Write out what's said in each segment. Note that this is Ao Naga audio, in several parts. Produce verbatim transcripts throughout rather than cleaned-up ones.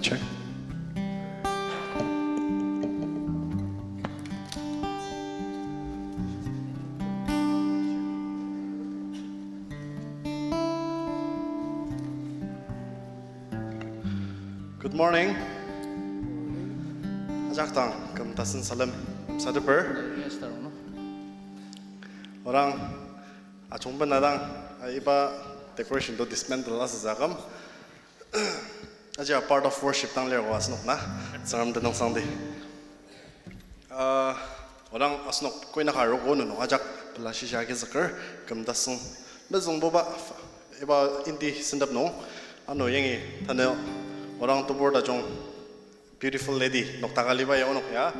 Check. Good morning. Ajak dang küm tasen salem sateper. Yes, sir, no? Orang ajungben adang, ah, iba decoration to dismantle asütsü aküm. Aji a part of worship dang lir ko asenok na, Tsüngrem tenüngsangdi. Ah, odang asenok koinaka arogo nenok ajak pela shisa agizüker, küm tasen. Mezüngbuba, iba indi sentep nung, ano yangi tanü odang tebur tajung beautiful lady, noktaka aliba ya onok ya,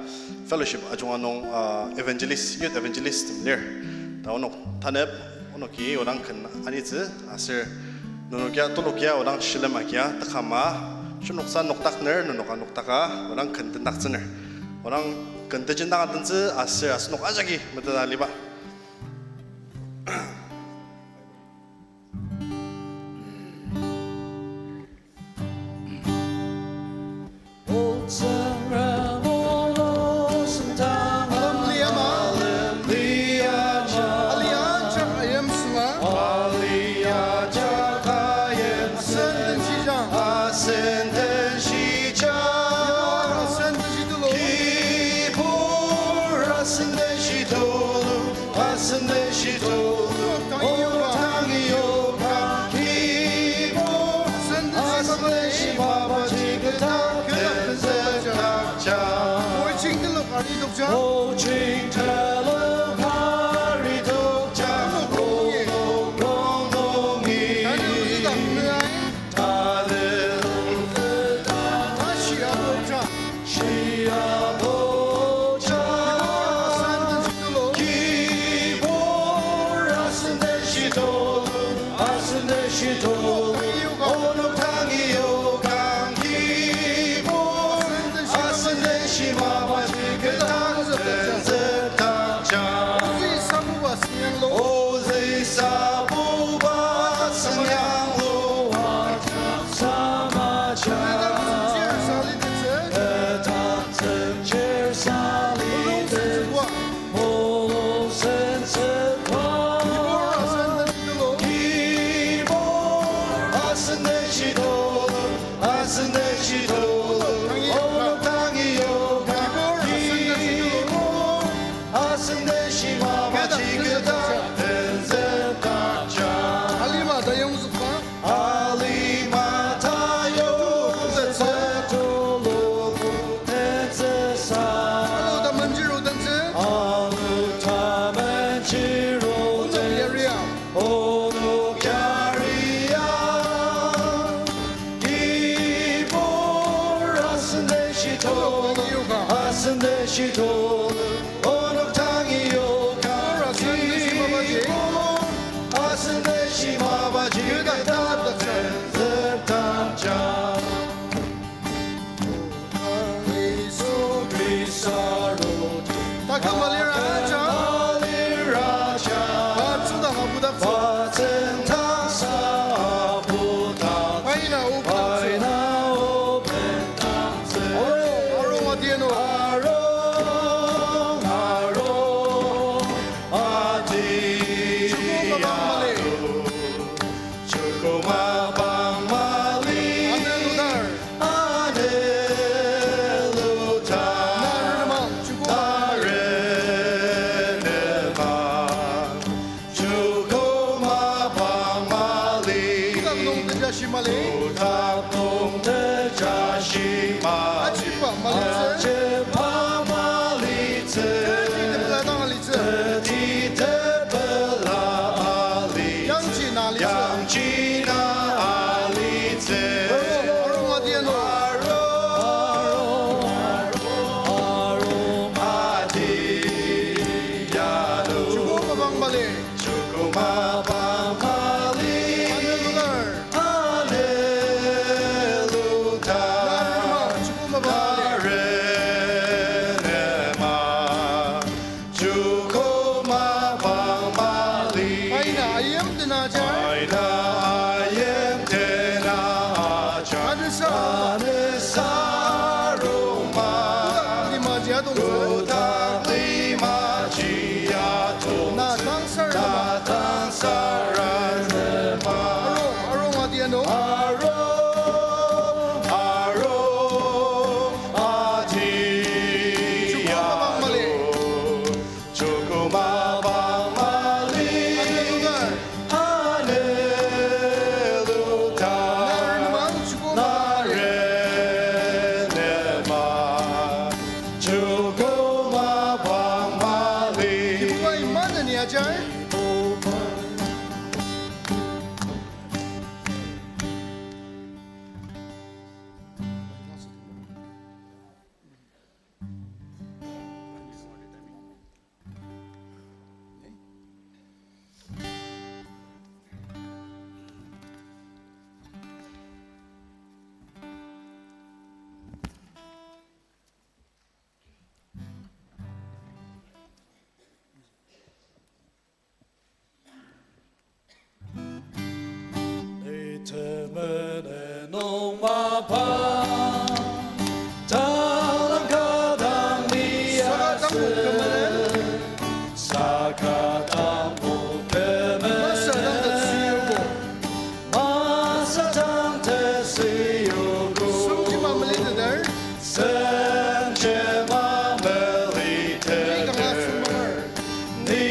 fellowship ajunga nung, ah, evangelist, youth evangelist tem lir. Ta onok tanep, onoki odang ken anitsü, aser nenok ya, tulukia odang shilem agia, takama, shunoksa noktakner, nenoka noktaka, odang ken tendaktsüner. Odang ken tejendang atentsü, aser asenok ajaki meteta aliba. Asen teshi tulu, asen teshi tulu, onok tangi yoka, kibur, asen teshi mapaji kedak tenzükdakja. O jingtelo kari tokja. O jingtelo kari tokja. Onok rongnung. Onok rongnung. Tanü ozü dang nüai. Ozü sabuba sanyanglu. Ozü sabuba sanyanglu. Samaja. Tetaktsü chair salitetsü. Tetaktsü chair salitetsü. Mulung sentsükba. Mulung sentsükba. Kibur asen teshi tulu. Kibur asen teshi tulu. Asen teshi tulu. Onok tangi yoka. Kibur asen teshi tulu. Kibur asen teshi mapaji kedak tenzükdakja. Alima ta yongzükba. Alima ta yongzüktsü tulu tenzüksa. Alu ta menjiru tenzük. Alu ta menjiru tenzük. Onok yaria. Onok yaria. Kibur asen teshi tulu. Asen teshi tulu. Onok tangi yoka. Kibur asen teshi mapaji. Kibur asen teshi mapaji. Kedak tenzükdakja. Taküm aliraja. Aliraja. Batsüda mapudaktsü. Batsüda mapudaktsü. Paina opudaktsü. Paina opudaktsü. Arung, arung adianu. Arung, arung adianu. Chuko mapang mali. Chuko mapang mali. Ane ludar. Ane ludar. Narenema, chuko mapang mali. Narenema, chuko mapang mali. Kotak nung tejashi mali. Kotak nung tejashi mali. Ajiba malitsü. Ajiba malitsü. Teti tepela dang ali. Teti tepela ali. Yangji na alitsü. Yangji na alitsü. Arung, arung adianu. Arung, arung adianu. Chuko mapang mali. Chuko mapang mali. Ane ludar. Ane ludar. Narenema, chuko mapang mali. Sengjema meliteter. Ni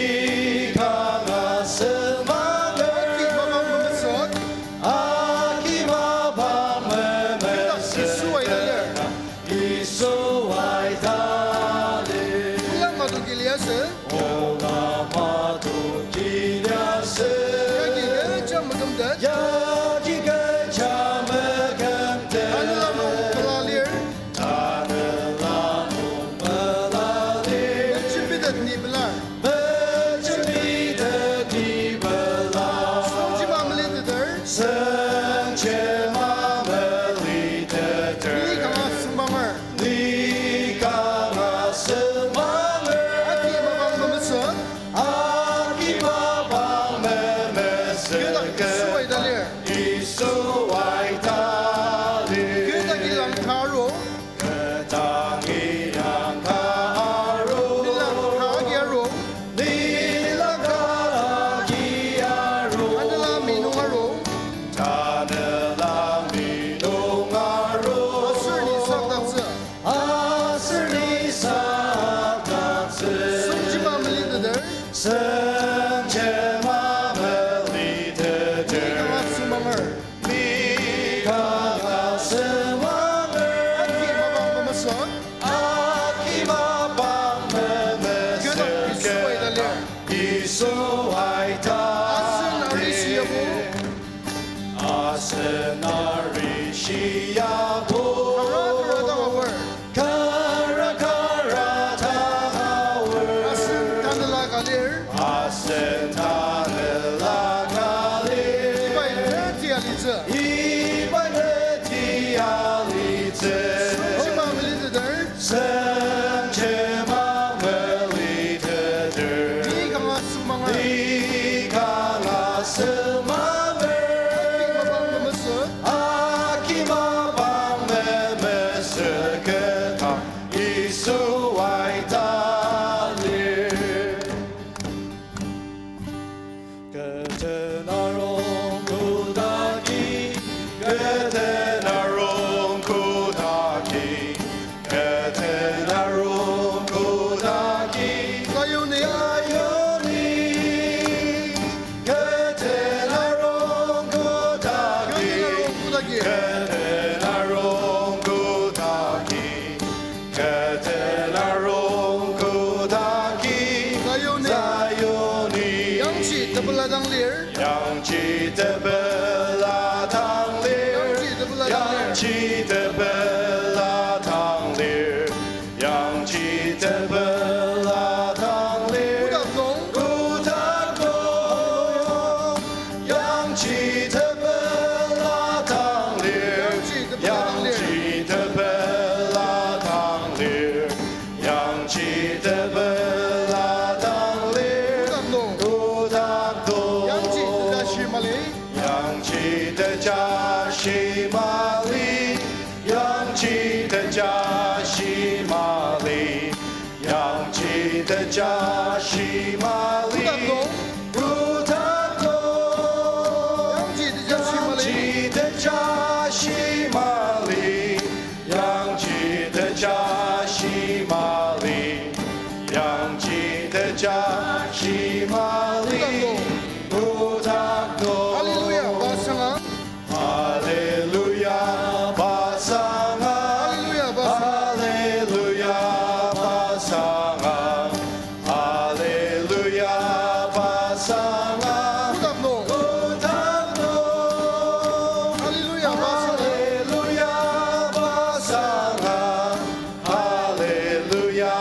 kanga sengmanger. Ni kanga sengmanger. Aki mapang memesük. Aki mapang memesük. Yisu aita lir. Yisu aita lir. Ola matoki liasü. Ola matoki liasü. Yagi kecha mekümtet. Yagi kecha mekümtet. Tanela nung pela lir. Tanela nung pela lir. Mejembitet ni pelar. Mejembitet ni pelar. Songjima meliteter. Sengjema meliteter. Ni kanga sengmanger. Ni kanga sengmanger. Aki mapang memesük. Aki mapang memesük. Kü dak Yisu aita lir. Yisu aita lir. Kü dak ilang ka aru. Kü dak ilang ka aru. Ilang ka agi aru. Ilang ka agi aru. Tanela minung aru. Tanela minung aru. Aser ni sakdaktsü. Aser ni sakdaktsü. Songjima meliteter. Sengjema meliteter. Ni kanga sengmanger. Ni kanga sengmanger. Aki mapang memesük. Aki mapang memesük. Kü dak Yisu aita lir. Yisu aita lir. Asen arishi yabo. Asen arishi yabo. Kara kara dang aor. Kara kara dang aor. Asen tanela ka lir. Asen tanela ka lir. Ibai teti alitsü. Ibai teti alitsü. Sengjema meliteter. Sengjema meliteter. Ni kanga sengmanger. Ni kanga sengmanger. Aki mapang memesük. Aki mapang memesük. Kü dak Yisu aita lir. Kü tenarong kü daki, kü tenarong kü daki, kü tenarong kü daki, Zioni, Zioni. Kü tenarong kü daki, kü tenarong kü daki, kü tenarong kü daki, kü tenarong kü daki, Zioni, Zioni. Yangji tepela dang lir. Yangji tepela dang lir. Yangji tepela dang lir. Yangji tepela dang lir. Yangji tepela dang lir. Kotak nung. Kotak nung. Yangji tepela dang lir. Yangji tepela dang lir. Yangji tepela dang lir. Yangji tepela dang lir. Kotak nung. Kotak nung. Yangji tejashi mali. Yangji tejashi mali, yangji tejashi mali, yangji tejashi mali. Kotak nung. Kotak nung. Yangji tejashi mali. Yangji tejashi mali. Yangji tejashi mali, yangji tejashi mali, kotak nung. Hallelujah, pasanga. Hallelujah, pasanga. Hallelujah, pasanga. Hallelujah, pasanga. Hallelujah, pasanga. Kotak nung. Kotak nung. Hallelujah, pasanga. Hallelujah, pasanga. Hallelujah,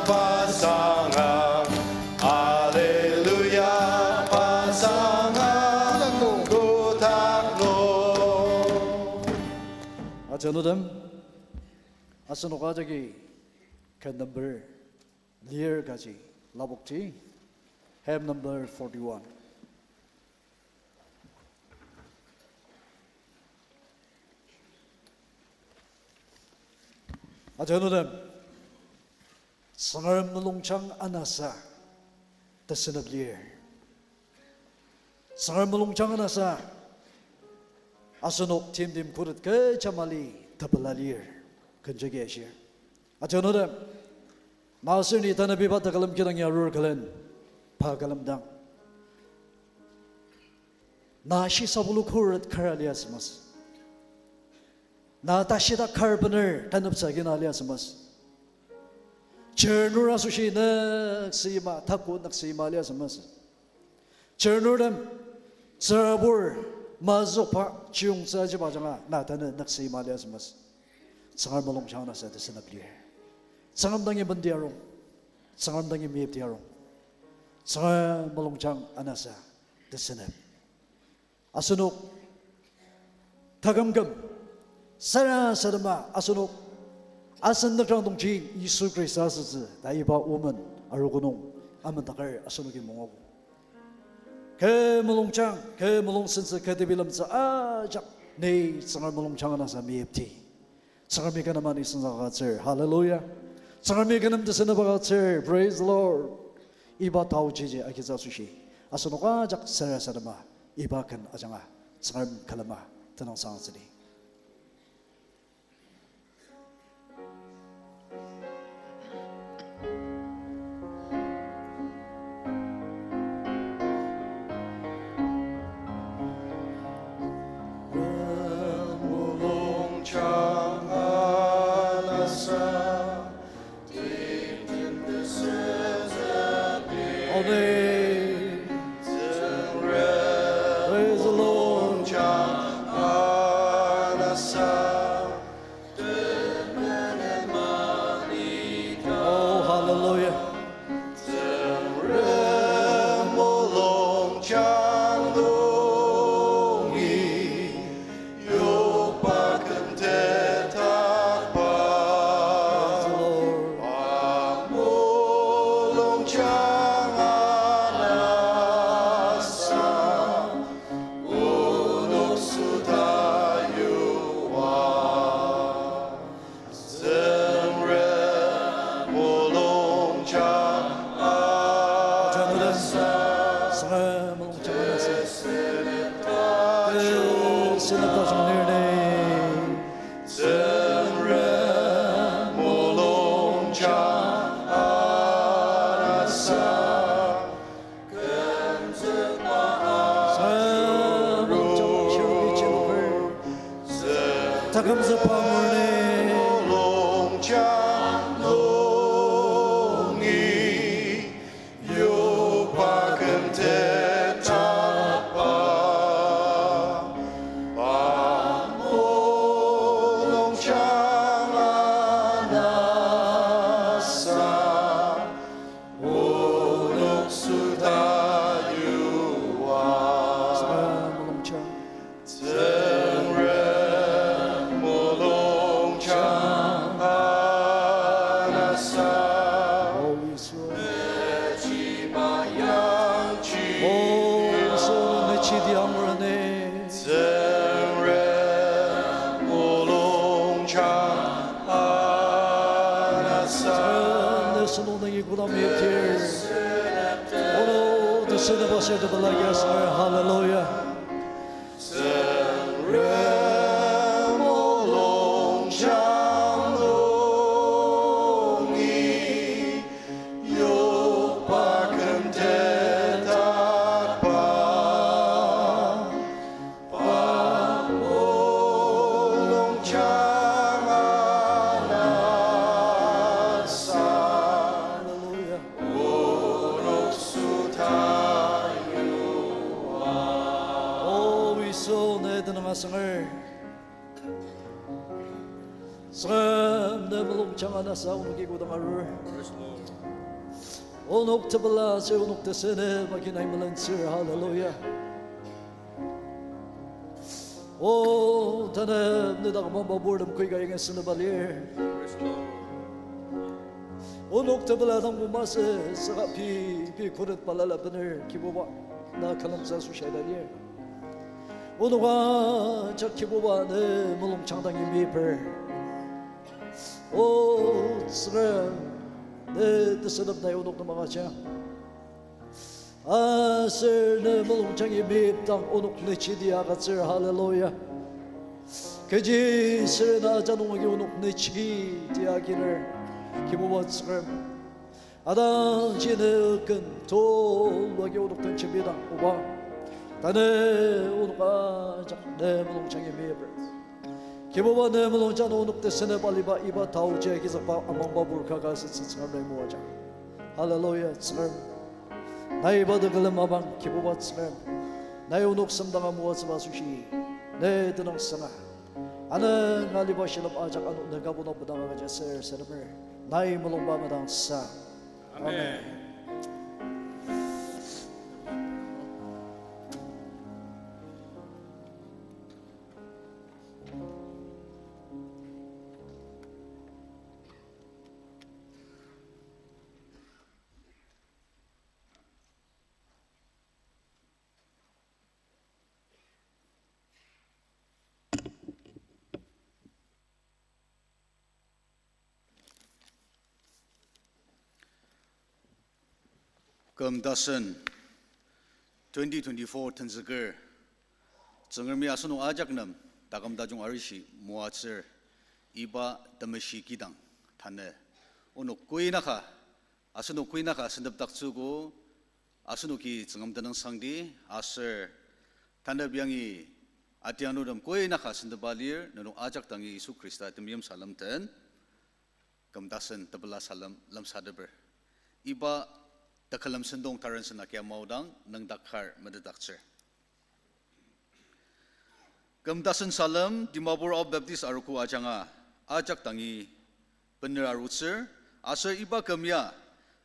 pasanga. Hallelujah, pasanga. Kotak nung. Kotak nung. Atenudem, asenok ajaki ken number lir kaji lapokji, hymn number forty-one. Atenudem, Tsüngrem mulungjang anasa tesünep lir. Tsüngrem mulungjang anasa asenok timtem khuret kecha mali tepela lir. Kenjagi ashir. Atenode, na aser ni tanü iba tekülem kidang ya arur külen, pa külemdang. Na shisa bulu khuret kar aliasü masü. Na tashida kar bener taneptsü agina aliasü masü. Tsüngrem asoshi nüksüima, tapu nüksüima aliasü masü. Tsüngrem, tsürabur, mazükba, chiyungtsü ajiba ajanga, na tanü nüksüima aliasü masü. Tsüngrem mulungjang anasa tesünep lir. Tsüngrem dangi benti arung. Tsüngrem dangi meyipti arung. Tsüngrem mulungjang anasa tesünep. Asenok taküm küm, sarasadema asenok asen nükrang tongji Yisu Khrista asütsü ta iba omen arogo nung amendaker asenoki mungogo. Kü mulungjang, kü mulung sentsü, kü tebilemtsü ajak ni Tsüngrem mulungjang anasa meyipti. Tsüngremi kü nem ani senzüka agütsür. Hallelujah. Tsüngremi kü nem tesünep agütsür. Praise the Lord. Iba taochiji agitsü asoshi, asenok ajak sarasadema iba ken ajanga Tsüngrem külema tenüngsang atsüdi. Amen. Praise the Lord. Oh, hallelujah. Takümzükba ngurni. Hallelujah. O Yisu, ne tenüng asanger. Tsüngrem, ne mulungjang anasa onoki kodang arur. Onok tepela aser onok tesünep agi nai melentsür. Hallelujah. O, tanü ne dak mamba burtem koika yangi seneba lir. Onok tepela dang masü saka pei, pei khuret balala bener Kibuba, na külemtsü asoshi lir. Onok ajak Kibuba ne mulungjang dangi meyiper. O Tsüngrem, ne tesünep nai onok nem agüjang. Aser ne mulungjangi meyipdang onok nechidi agütsür, hallelujah. Kechi süra na aja nung agi onok nechi tia kiner. Kibuba Tsüngrem. Atangji ne ken tulu agi onok den jembidang oba. Tanü onok ajak ne mulung jangi meper. Kibuba ne mulung jang onok tesenep aliba iba taoji agizükba amangba pur kaka asütsü Tsüngrem nai moajang. Hallelujah, Tsüngrem. Nai iba tekülem mapang Kibuba Tsüngrem. Nai onok semdanga moatsüba asoshi. Ne tenüngsanga. Anü nga liba shilem ajak ano ne kabuna bedanga kaja ser sedemer. Nai mulungba medangsa. Amen. Amen. Küm tasen twenty twenty-four tenzüker, Tsüngremi asenok ajak nem taküm tajung arishi moatsür iba temeshi kidang tanü onok koinaka, asenok koinaka sentepdaktsüogo, asenoki Tsüngrem tenüngsangdi aser tanep yangi atianurtem koinaka sentepa lir, nenok ajak dangi Yisu Khrista temeim salem den küm tasen tepela salem lemsateper. Iba tekülem sentong tarensen akia maodang nüngdak kar metetdaktsür. Küm tasen salem Dimapur Ao Baptist arogo ajanga ajak dangi bener arutsür, aser iba küm ya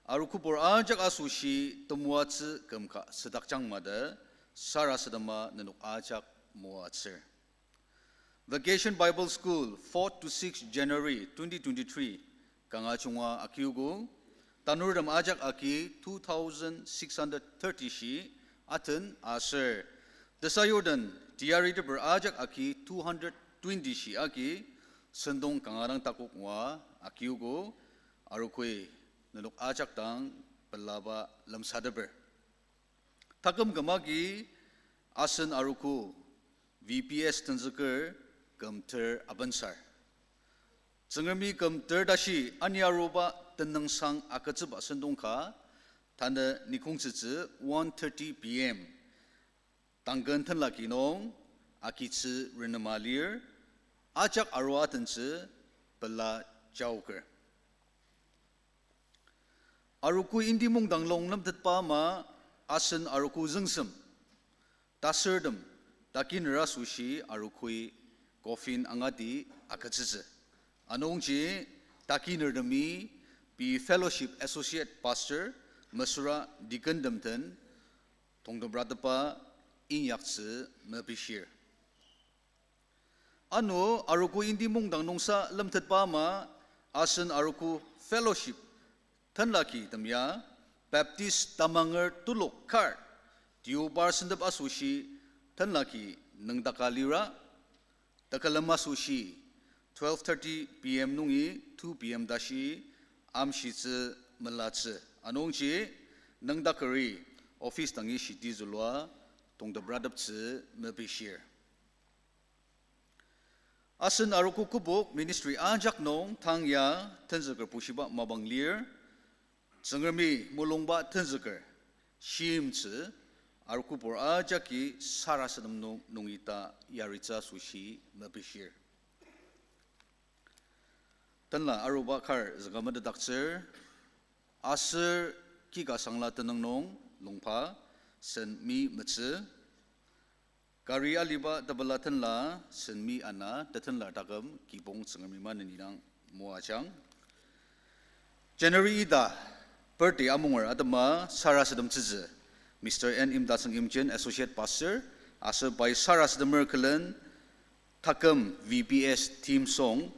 arogobur ajak asoshi temoatsü küm ka südakjang mate sarasadema nenok ajak moatsür. Vacation Bible School, fourth to sixth January twenty twenty-three, kanga junga akiogo, tanurtem ajak agi two thousand six hundred thirty shi, aten aser tesayurtem teyariteper ajak agi two hundred twenty shi agi, sentong kanga dang takok ngua akiogo, arogoi nenok ajak dang pelaba lemsateper. Taküm küm agi asen arogo V B S tenzüker küm ter abensar. Tsüngremi küm ter tashi ani aruba tenüngsang agütsüba sentong ka, tanü nikongtsütsü one thirty P M tangken tenlaki nung agitsü renema lir, ajak arua tentsü pela jaoker. Arogo Inti mungdang nung lemtetba ama asen arogo züngsem, tasürtem, takiner asoshi arogoi coffin angati agütsütsü. Anungji takinertemi pei Fellowship Associate Pastor mesüra deacontem den tongtepratepba inyaktsü mepishir. Ano arogo Inti mungdang nungsa lemtetba ama asen arogo fellowship tenlaki temya Baptist tamanger telok kar deobar sentep asoshi tenlaki nüngdaka lira, tekülem asoshi twelve thirty P M nungi two P M tashi amshitsü melatsü. Anungji nüngdakeri office dangi shiti zülua tongteprateptsü mepishir. Asen arogo kübok ministry ajak nung tang ya tenzüker pushiba mapang lir, Tsüngremi mulungba tenzüker shimtsü arogobur ajaki sarasadem nung nungita yaritsü asoshi mepishir. Tenla aruba kar züka metetdaktsür, aser kikasangla tenüng nung lungpa sen mi metsü, kari aliba tepela tenla sen mi ana tetenlar taküm kibong Tsüngremi maneni dang moajang. January ita birthday amunger atema sarasademtsütsü Mister N Imdatsüng Imchen, Associate Pastor, aser pai sarasademer külen taküm V B S theme song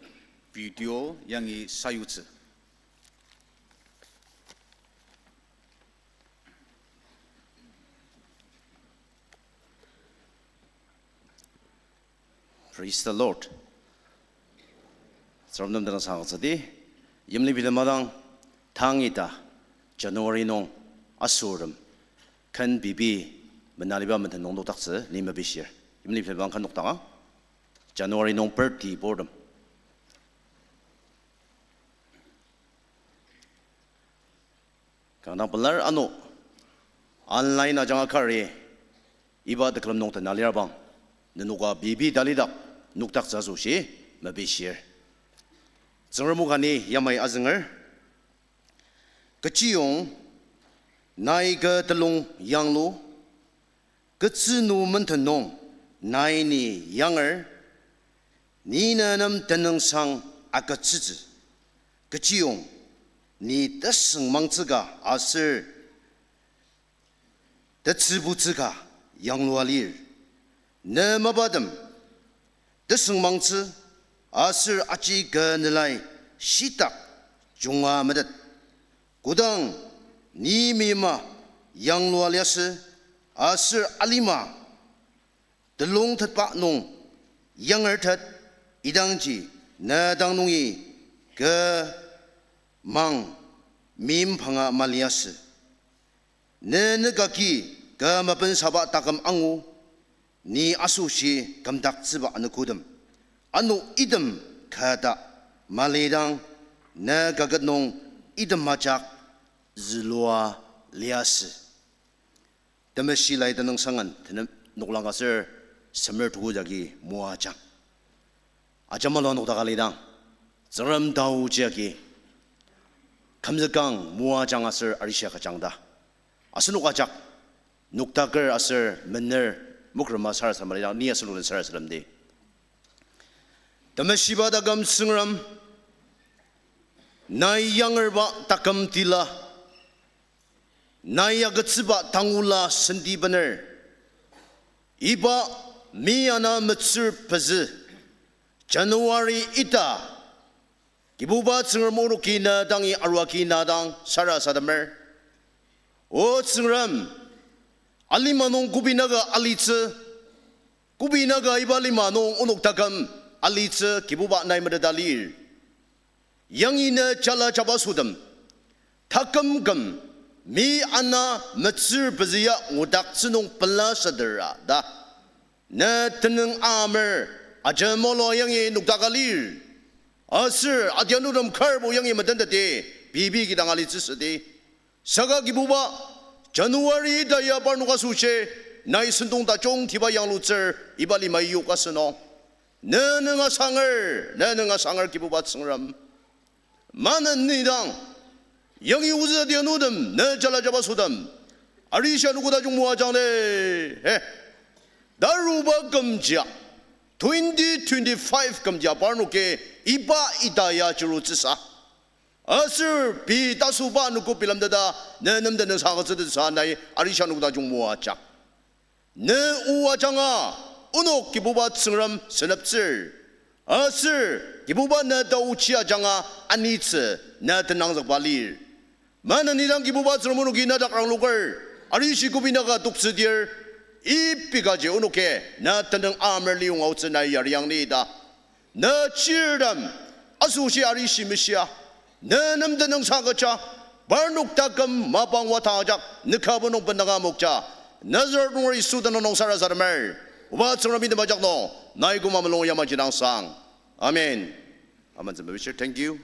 video yangi sayutsü. Praise the Lord. Tsüngrem nem tenüngsang agütsüdi. Yimli bilema dang tang ita January nung asortem ken bibi menaliba menden nung nokdaktsü ni mepishir. Yimli bilema dang ken nokdaka. January nung birthday bortem. Kanga pelar ano online ajanga kari iba tekülem nung tena lir bang, nenoka pei pei talidak nokdaktsü asoshi mepishir. Tsüngrem o kani yamai azünger. Kechiyong nai kü telung yanglu, ketsü nü menden nung nai ni yanger, ni ne nem tenüngsang agütsütsü. Kechiyong ni tesüngmangtsü ka aser tetsübutsü ka yanglua lir. Ne mapatem tesüngmangtsü aser aji kü nelai shitak junga metet. Kodang ni mima yanglua liasü aser alima telung tetba nung yangertet, idangji ne dang nungi kü mang mimpanga maliasü. Ne nükaki kü mapensaba taküm angu, ni asoshi kümdaktsüba anogotem. Ano item kata malidang, ne kaket nung item ajak zülua liasü. Temeshi lai tenüngsangen tenem noklang aser semer tuku jagi moajang. Ajamalo nokdaka lidang, Tsüngrem taoji agi kümzükang moajang aser arishia kajang ta. Asenok ajak nokdaker aser mener mokrema sarasadema lidang, ni asenok den sarasademdi. Temeshiba taküm Tsüngrem, nai yangerba taküm tila, nai agütsüba tangula senti bener. Iba mi ana metsür pezü, January ita, Kibuba Tsüngrem, onoki na dangi arua agi na dang sarasademer. O Tsüngrem, alima nung kübok naka alitsü, kübok naka iba lima nung onok taküm alitsü Kibuba nai meteta lir. Yangi ne jala jabasotem, taküm küm mi ana metsür pezü ya ngudaktsü nung pela sadera ta ne tenüng amer ajemolo yangi nokdaka lir. Aser adianutem karbo yangi metenteti pei pei kidang alitsü südi. Saka Kibuba, January ita ya parnok asoshi nai sentong tajungtiba yanglutsür iba lima yok asünung, ne nüng asanger, ne nüng asanger Kibuba Tsüngrem. Maneni nidang, yangi ozü adianutem, ne jala jabasotem, arishi anogo tajung moajangdi, he. Taruba kümjia, twenty twenty-five kümjia parnoki iba ita ya chirutsüsa, aser pei tasoba anogo bilemteta, ne nem tenüngsang agütsütettsüsa nai arishi anogo tajung moajang. Ne o ajanga, onok Kibuba Tsüngrem seneptsür. Aser Kibuba ne taochi ajanga anitsü ne tenangzükba lir. Maneni dang Kibuba Tsüngrem onoki ne dak rangloker, arishi kübok naka toktsüdir, ibi kaji onoki ne tenüng amer liyong aotsü nai yariang ni ta. Ne chirtem asoshi arishi meshia, ne nem tenüngsang agüja, parnok taküm mapang wadang ajak ne kübok nung bendanga mokja, Nazareth nunger Yisu tenüng nung sarasademer. Oba Tsüngrem, item ajak nung nai koma mulung yamaji dang sang. Amen. Amen. Thank you.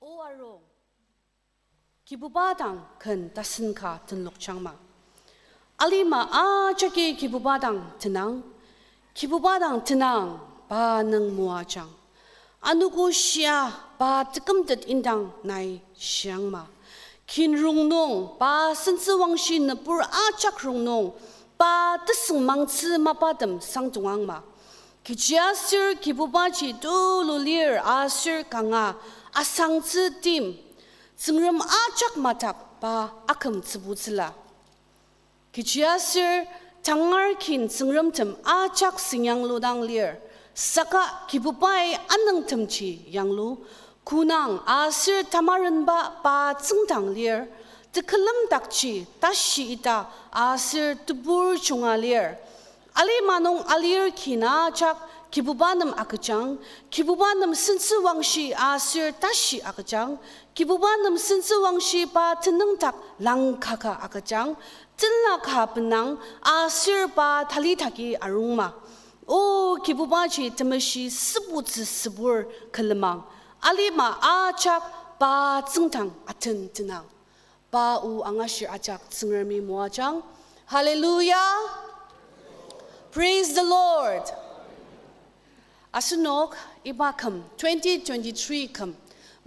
O arung, Kibuba dang ken tasen ka tenlokjangma. Alima ajaki Kibuba dang tenang, Kibuba dang tenang, pa nüng moajang. Anogo shia pa tekümtet indang nai shiangma. Kin rongnung pa sentsüwangshi nübur ajak rongnung pa tesüngmangtsü mapatem sangdongangma. Kechiaser Kibubaji tulu lir aser kanga asangtsü tim, Tsüngrem ajak madak pa akümtsübutsüla. Kechiaser tangar kin tsüngremtem ajak süngyanglu dang lir, saka Kibubai anüngtemji yanglu, kunang aser tamarenba pa tsüngdang lir, tekülem dakji tashi ita aser tebur junga lir. Alima nung alir kin ajak Kibuba nem agüjang, Kibuba nem sentsüwangshi aser tashi agüjang, Kibuba nem sentsüwangshi pa tenüngdak langkaka agüjang, tenla ka benang aser pa tali taki arungma. O Kibubaji temeshi sübutsü sübur külemang, alima ajak pa tsüngdang aten tenang. Pa o angashir ajak Tsüngremi moajang. Hallelujah. Praise the Lord. Asenok iba küm, twenty twenty-three küm,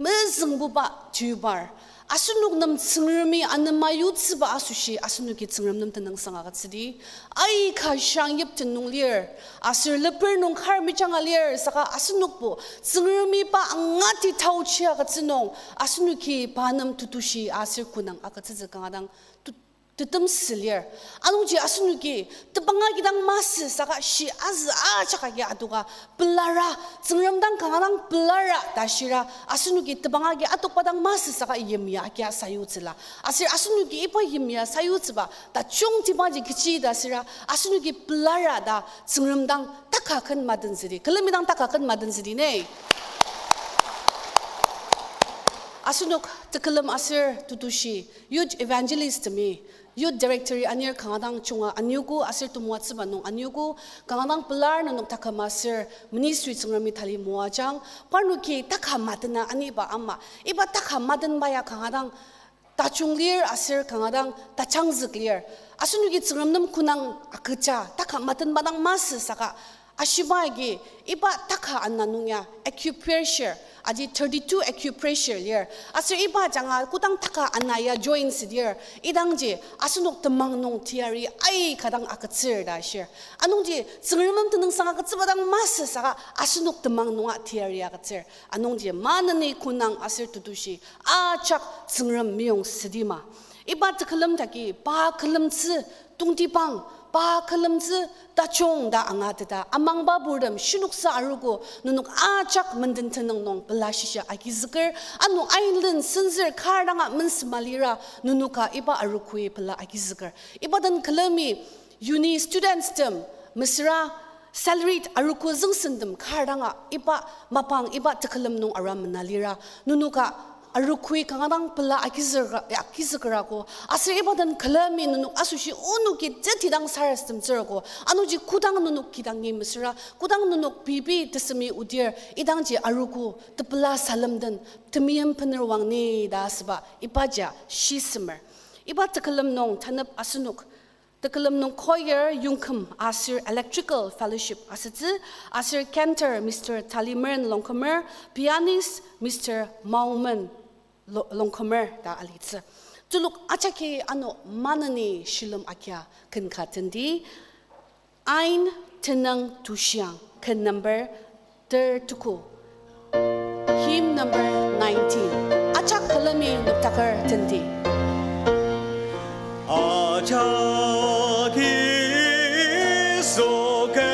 mezüngbuba tubar, asenok nem Tsüngremi anema yutsüba asoshi asenoki Tsüngrem nem tenüngsang agütsüdi. Aika shang yipten nung lir, aser leper nung kar mejanga lir, saka asenokbo Tsüngremi pa angati taochi agütsü nung, asenoki pa nem tetushi aser kunang agütsütsü kanga dang tu-, tetemsü lir. Anungji asenoki tebang agi dang masü saka shi azü ajak agi adoka pelara, Tsüngrem dang kanga dang pelara ta shira, asenoki tebang agi adokba dang masü saka yimya agia sayutsüla. Aser asenoki iba yimya sayutsüba tajungtibaji kechi ta süra, asenoki pelara ta Tsüngrem dang taka ken matentsüdi. Külemi dang taka ken matentsüdi ne. Asenok tekülem aser tetushi, youth evangelist temi, youth directory anir kanga dang junga aniogo aser temoatsüba nung aniogo, kanga dang pelar nenok taküm aser ministry Tsüngremi tali moajang, parnoki taka matena aniba ama, iba taka matenba ya kanga dang tajung lir aser kanga dang tajangzük lir. Asenoki Tsüngrem nem kunang agüja, taka matenba dang masü saka, ashiba agi iba taka ana nung ya acupressure, aji thirty-two acupressure lir. Aser iba ajanga kodang taka ana ya join südir, idangji asenok temang nung teyari aika dang agütsür ta ashir. Anungji Tsüngrem nem tenüngsang agütsüba dang masü saka asenok temang nunga teyari agütsür. Anungji maneni kunang aser tetushi ajak Tsüngrem meyong südima. Iba tekülem dagi pa külemtsü tongtibang, pa külemtsü tajung ta angateta amangba purtem shinoksa arogo nenok ajak menden tenüng nung pela shisa agizüker, ano ain len senzür kar danga mensema lira nenoka iba arogoi pela agizüker. Iba den külemi uni students tem mesüra salaried arogo züngsentem kar danga iba mapang iba tekülem nung ara mena lira nenoka arogoi kanga dang pela agizüker, agizükerago. Aser iba den külemi nenok asoshi onoki teti dang sarasademtsürago. Anungji kodang nenok kidangi mesüra, kodang nenok pei pei tesemi odir, idangji arogo tepela salem den temeim bener wang ni ta asüba ibaji shisemer. Iba tekülem nung tanep asenok tekülem nung choir yongküm aser electrical fellowship asütsü, aser cantor Mister Talimeren Longkumer, pianist Mister Maomen Lo-, Longkumer ta alitsü. Telok ajaki ano maneni shilem agia ken ka tendi, Ain Tenüng Tushiang, ken number ter tuku. Hymn number nineteen. Ajak külemi noktaker tendi. Ajaki so külemang,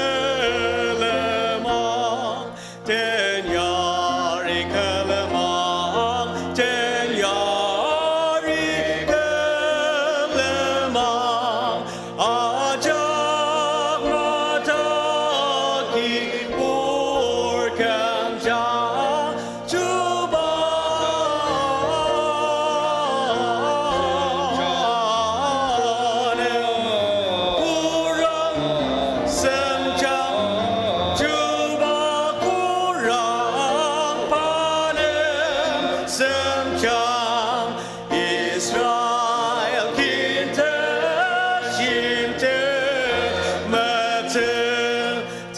tenyari külemang, tenyari külemang, ajak mataki pur kümjang chuba.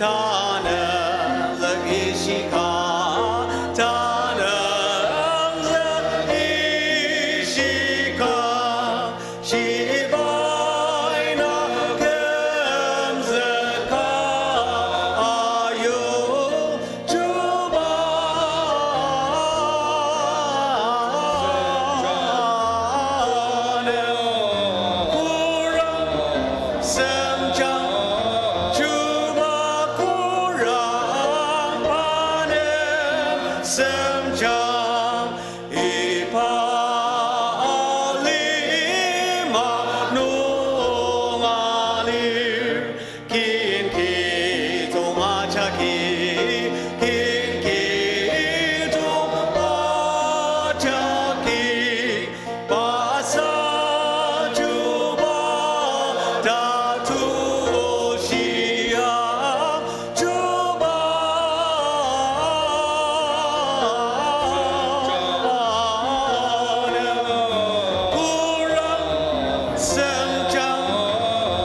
Tanelak ishika, tanelak ishika, shibai na kümzüka, ayu, Chuba nem kurang semjang, Chuba kurang pa nem semjang, iba alima nung alir. Kin ki tong ajaki, kin ki tong ajaki, basa Chuba tatu shia, Chuba nem kurang semjang,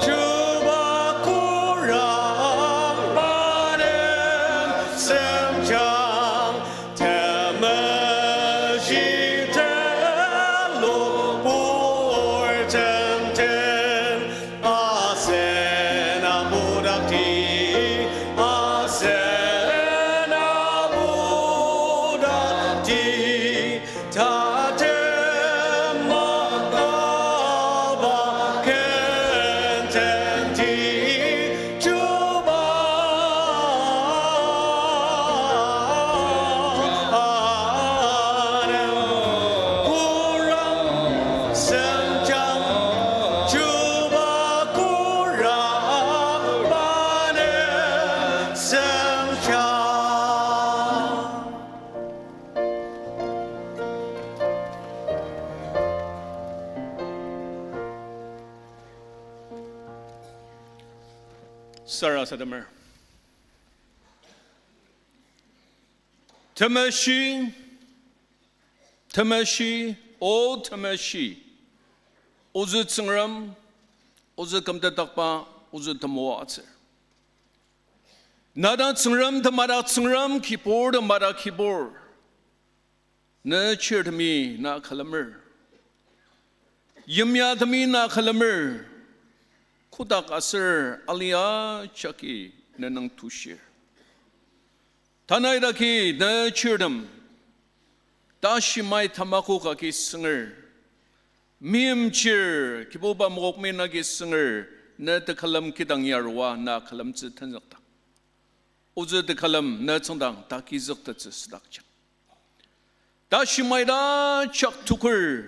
Chuba kurang pa nem semjang, temeshi telu pur tenten, asen apudak ti, asen apudak ti, tatem makaba kenten ti, Chuba nem kurang semjang, Chuba kurang pa nem semjang. Sarasademer. Temeshi, temeshi, O temeshi, ozü Tsüngrem, ozü kümtetdakba, ozü temoatsür. Na dang Tsüngrem temadak Tsüngrem, kibur temadak kibur. Ne chirtemi na külemer. Yimyatemi na külemer. Kotak aser alia jagi ne nung tushir. Tanü idaki ne chirtem, tashimai tamakok agi sünger, meimchir Kibuba mokokmi nagi sünger, ne tekülem kidang yarua na külemtsü tenzükdang, ozü tekülem ne tsüngdang takizüktettsü südakjang. Tashimai ta jak tukur,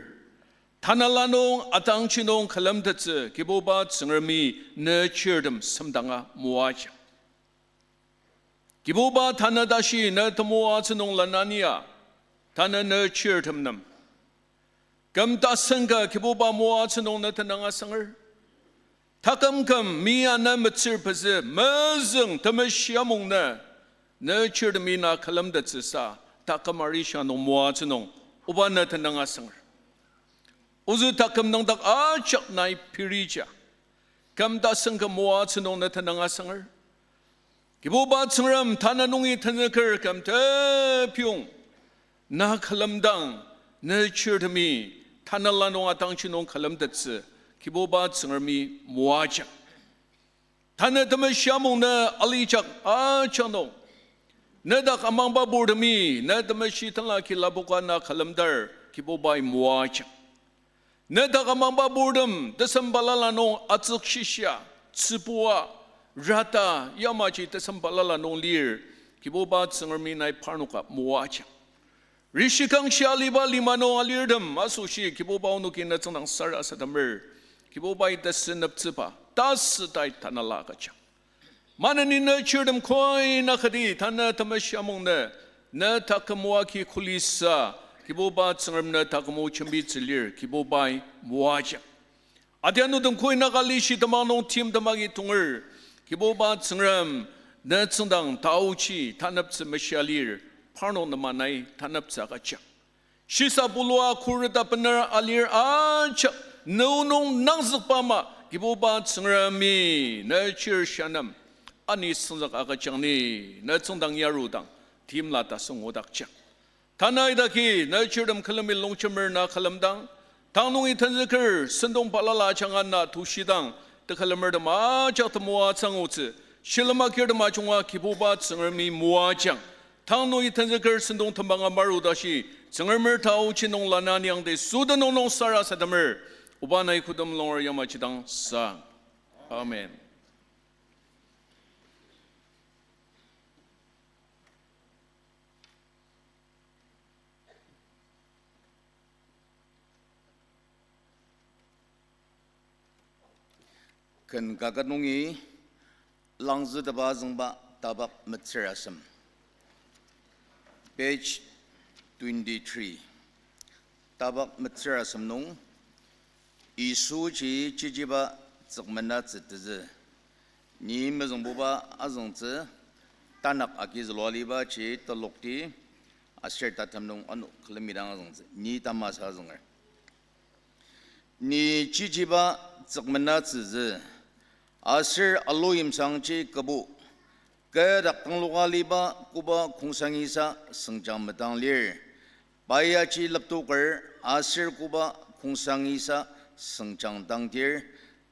tanela nung atangji nung külemtettsü Kibuba Tsüngremi ne chirtem semdanga moajang. Kibuba tanü tashi ne temoatsü nung lanania, tanü ne chirtem nem küm tasen ka Kibuba moatsü nung ne tenüng asanger. Taküm küm mia na metsür pezü mezüng temeshi amung ne, ne chirtemi na külemtettsüsa, taküm arishia nung moatsü nung, oba ne tenüng asanger. Ozü taküm nüngdak ajak nai pirija, küm tasen ka moatsü nung ne tenüng asanger. Kibuba Tsüngrem tanü nungi tenzüker küm tepiyong, na külemdang, ne chirtemi, tanela nung atangji nung külemtettsü, Kibuba Tsüngremi moajang. Tanü temeshi amung ne alijak ajak nung, ne dak amangba purtemi, ne temeshi tenla kilapoka na külemdar, Kibubai moajang. Ne dak amangba purtem, tesem balala nung atsükshishia, tsübua, rata, yamaji tesem balala nung lir, Kibuba Tsüngremi nai parnoka moajang. Rishikangshi aliba lima nung alirtem asoshi Kibuba onoki ne tsüngdang sarasademer, Kibubai tesüneptsüba, tasütai tanela agüjang. Maneni ne chirtem koi na kati tanü temeshi amung ne, ne taküm o agi kulisa, Kibuba Tsüngrem ne taküm o jembitsü lir, Kibubai moajang. Adianutem koi na ka lishi temang nung timtem agi tonger, Kibuba Tsüngrem ne tsüngdang taoji taneptsü meshia lir, parnok nema nai taneptsü agüjang. Shisa pulua khuret abener alir ajak, ne o nung nangzükba ama, Kibuba Tsüngremi ne chir shia nem, Ani sengzük agüjang ni, na tsüngdang yarudang, timla tasüng odakjang. Tanü idaki, na chirtem külemi longjemer na külemdang, tang nungi tenzüker sentong balala ajanga na tushidang, tekülemertem ajak temoatsü angutsü, shilem agirtem ajunga Kibuba Tsüngremi moajang. Tang nungi tenzüker sentong tembanga maru tashi, Tsüngremer taochi nung lanani angde süden nung nung sarasademer, oba nai kodem longer yamaji dang sang. Amen. Ken kaket nungi langzüteba azüngba tabak metsür asem. Page twenty-three. Tabak metsür asem nung, Yisuji chichiba tsükmenatsü tezü. Ni mezüngbuba azüngtsü, tanak agizülua alibaji telokti, aser tatem nung ano külemi dang azüngtsü, ni tamasa azünger. Ni chichiba tsükmenatsütsü, aser aloyimsangji kübu, kü dak tangloka aliba koba kongsangisa sengjang metang lir. Pa yaji leptoker aser koba kongsangisa sengjang tangdir,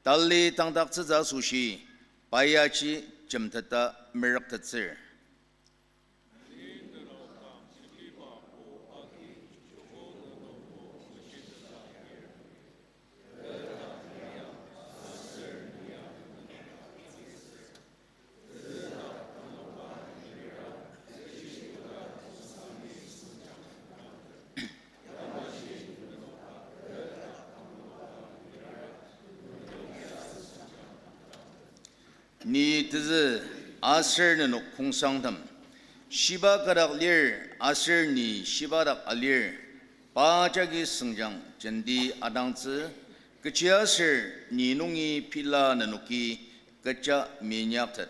tali tangdaktsütsü asoshi, pa yaji jemteta merüktettsür. Ni tezü aser nenok kongsangtem, shiba kadak lir aser ni shiba dak alir, pa jagi sengjang jenti atangtsü, kechiaser ni nungi pila nenoki kecha minyaktet.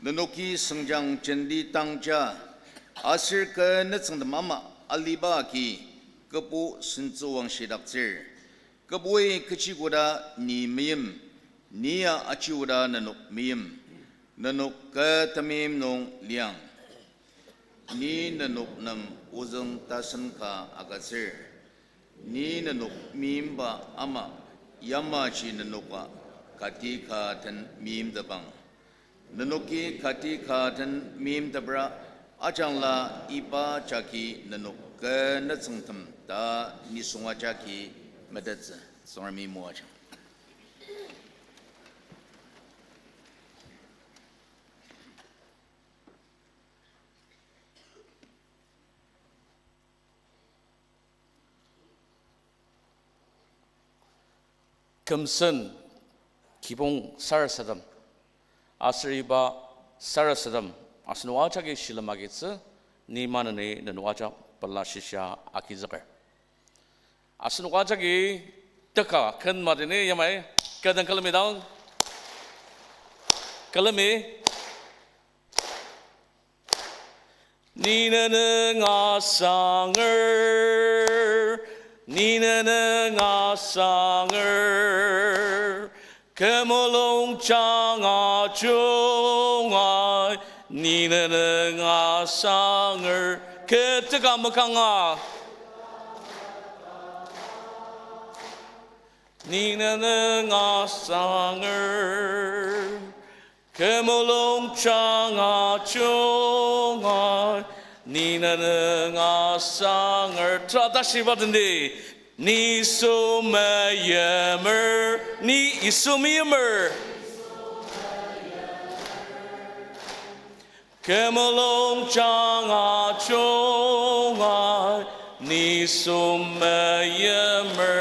Nenoki sengjang jenti tangja, aser kü nütsüngtem ama aliba agi, kübu sentsüwangshidaktsür. Kübui kechi koda ni meim, nia aji oda nenok meim, nenok kü temeim nung liang. Ni nenok nem ozüng tasen ka agütsür. Ni nenok meimba ama yamaji nenoka kati ka den meimtepang. Nenoki kati ka den meimtepra ajangla iba jagi nenok kü nütsüngtem ta nisung ajaki metettsü. Tsüngremi moajang. Kümsen kibong sarasadem, aser iba sarasadem asenok ajaki shilem agitsü, ni maneni nenok ajak pela shisa agizüker. Asenok ajaki teka ken madeni yamai, kü den külemi dang. Külemi. Ni nenüng asanger, ni nenüng asanger, kü mulung janga jungai, ni nenüng asanger, kü teka mekanga. Ni nenüng asanger, kü mulung janga jungai, ni nenüng asanger. Tera tashiba tendi. Ni Yisu meimer, ni Yisu meimer. Kü mulung janga jungai, ni Yisu meimer.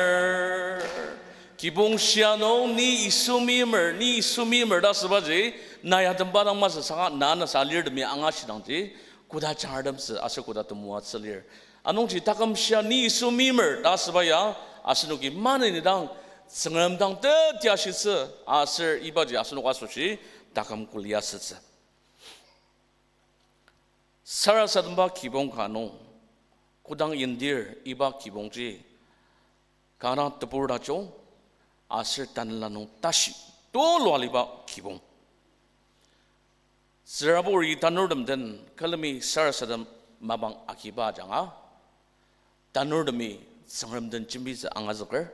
Kibong shia nung ni Yisu meimer, ni Yisu meimer ta asübaji, na ya temba dang masü saka na anasa alirtemi angashidangji, koda jangratemtsü aser koda temoatsü lir. Anungji taküm shia ni Yisu meimer ta asüba ya, asenoki maneni dang Tsüngrem dang teti ashitsü, aser ibaji asenok asoshi taküm kuli asütsü. Sarasademba kibong ka nung, kodang indir iba kibongji, kanga tebur tajung, aser tanela nung tashi tulu aliba kibong. Tsüraburi tanurtem den külemi sarasadem mapang agiba ajanga, tanurtemi Tsüngrem den jembitsü angazüker,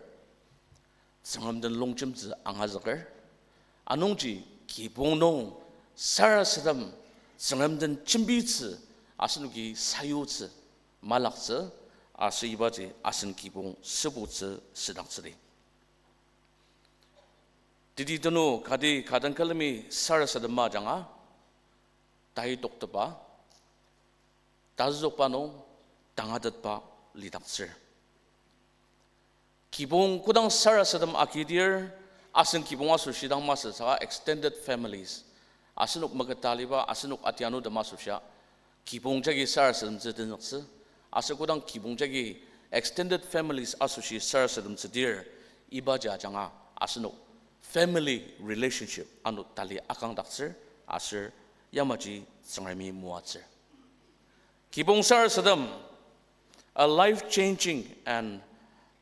Tsüngrem den longjemtsü angazüker. Anungji kibong nung sarasadem Tsüngrem den jembitsü asenoki sayutsü, malaktsü, aser ibaji asen kibong sübutsü südaktsüdi. Teti tenu kati ka den külemi sarasadema ajanga, tai toktepa, tazükba nung tangatetba lidaktsür. Kibong kodang sarasadem agidir, asen kibong asoshi dang masü saka extended families, asenok meketa aliba, asenok atianutem asoshia, kibong jagi sarasademtsü tenzüktsü, aser kodang kibong jagi extended families asoshi sarasademtsüdir, ibaji ajanga asenok family relationship ano tali akangdaktsür, aser yamaji Tsüngremi moatsür. Kibong sarasadem, a life-changing and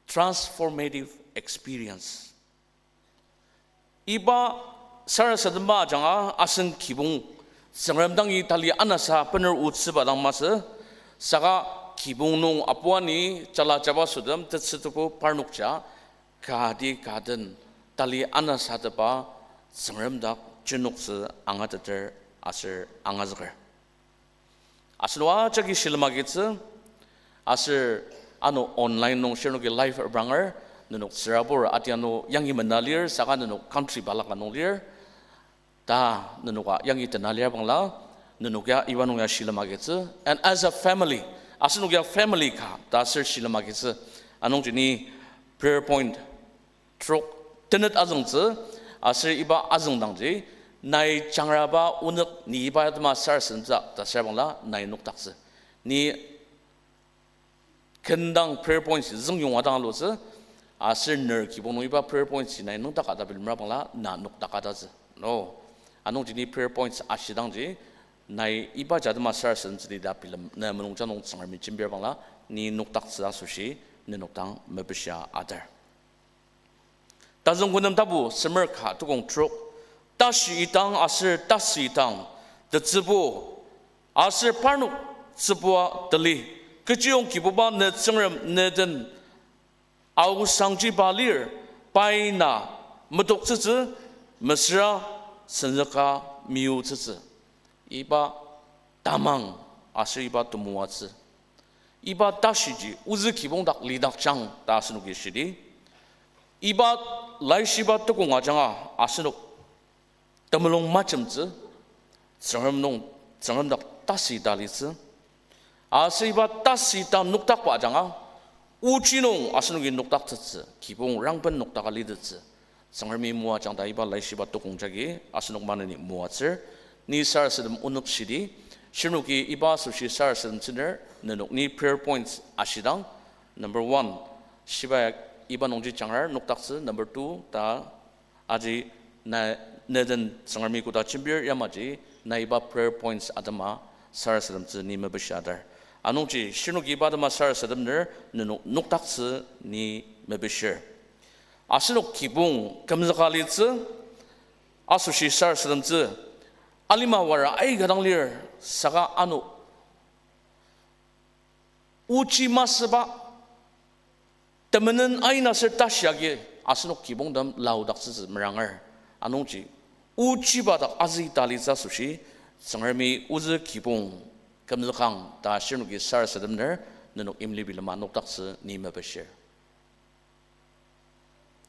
transformative experience. Iba sarasademba ajanga asen kibong Tsüngrem dangi tali anasa bener otsüba dang masü, saka kibong nung apuani jala jabasotem tetsü tebu parnokja, kati ka den tali anasatepa Tsüngrem dak jenoktsü angateter aser angazüker. Asenok ajaki shilem agitsü, aser ano online nung shirnoki live abranger, nenok tsürabur atianu yangi mena lir, saka nenok country balaka nung lir, ta nenoka yangi tena lir bangla, nenok ya iba nung ya shilem agitsü, and as a family, asenok ya family ka ta aser shilem agitsü, anungji ni prayer point trok tenet azüngtsü, aser iba azüngdangji, nai jangraba onük ni iba atema sarasademtsü ta asür bangla nai nokdaktsü. Ni kendang prayer points züngyonga dang alutsü, aser ner kibong nung iba prayer points nai nokdaka ta bilemra bangla na nokdakadaktsü. No. Anungji ni prayer points ashidangji, nai ibaji atema sarasademtsüdi ta bilem, na mulungjang nung Tsüngremi jembir bangla, ni nokdaktsü asoshi, nenok dang mepishia atar. Tazüngkunem tapu semer ka tukong trok, tashi idang aser tasü idang, tetsübu, aser parnok tsübua tali, kechiyong Kibuba ne Tsüngrem ne den aosangjiba lir, pai na metoktsütsü, mesüra senzüka meyutsütsü. Iba tamang aser iba temoatsü. Iba tashiji ozü kibong dak lidakjang ta asenoki shidi. Iba laishiba tukong ajanga asenok temulung majemtsü, Tsüngrem nung, Tsüngrem dak tasü ita litsü. Aser iba tasü ita nokdakba ajanga, ochi nung asenoki nokdaktettsü, kibong rangben nokdaka litettsü. Tsüngremi moajang ta iba laishiba tukong jagi asenok maneni moatsür, ni sarasadem onük shidi, shirnoki iba asoshi sarasademtsüner, nenok ni prayer points ashidang, number one, shiba iba nungji jangra nokdaktsü, number two, ta aji na, ne den Tsüngremi koda jembir yamaji, na iba prayer points atema sarasademtsü ni mepishi atar. Anungji shirnoki iba atema sarasademner, nenok nokdaktsü ni mepishir. Asenok kibong kümzüka litsü, asoshi sarasademtsü, alima wara aika dang lir, saka ano ochi masüba, temenen aina aser tashi agi asenok kibongtem laodaktsütsü meranger. Anungji ochiba dak azüta litsü asoshi, Tsüngremi ozü kibong kümzükang ta shirnoki sarasademner, nenok imli bilema nokdaktsü ni mepishir.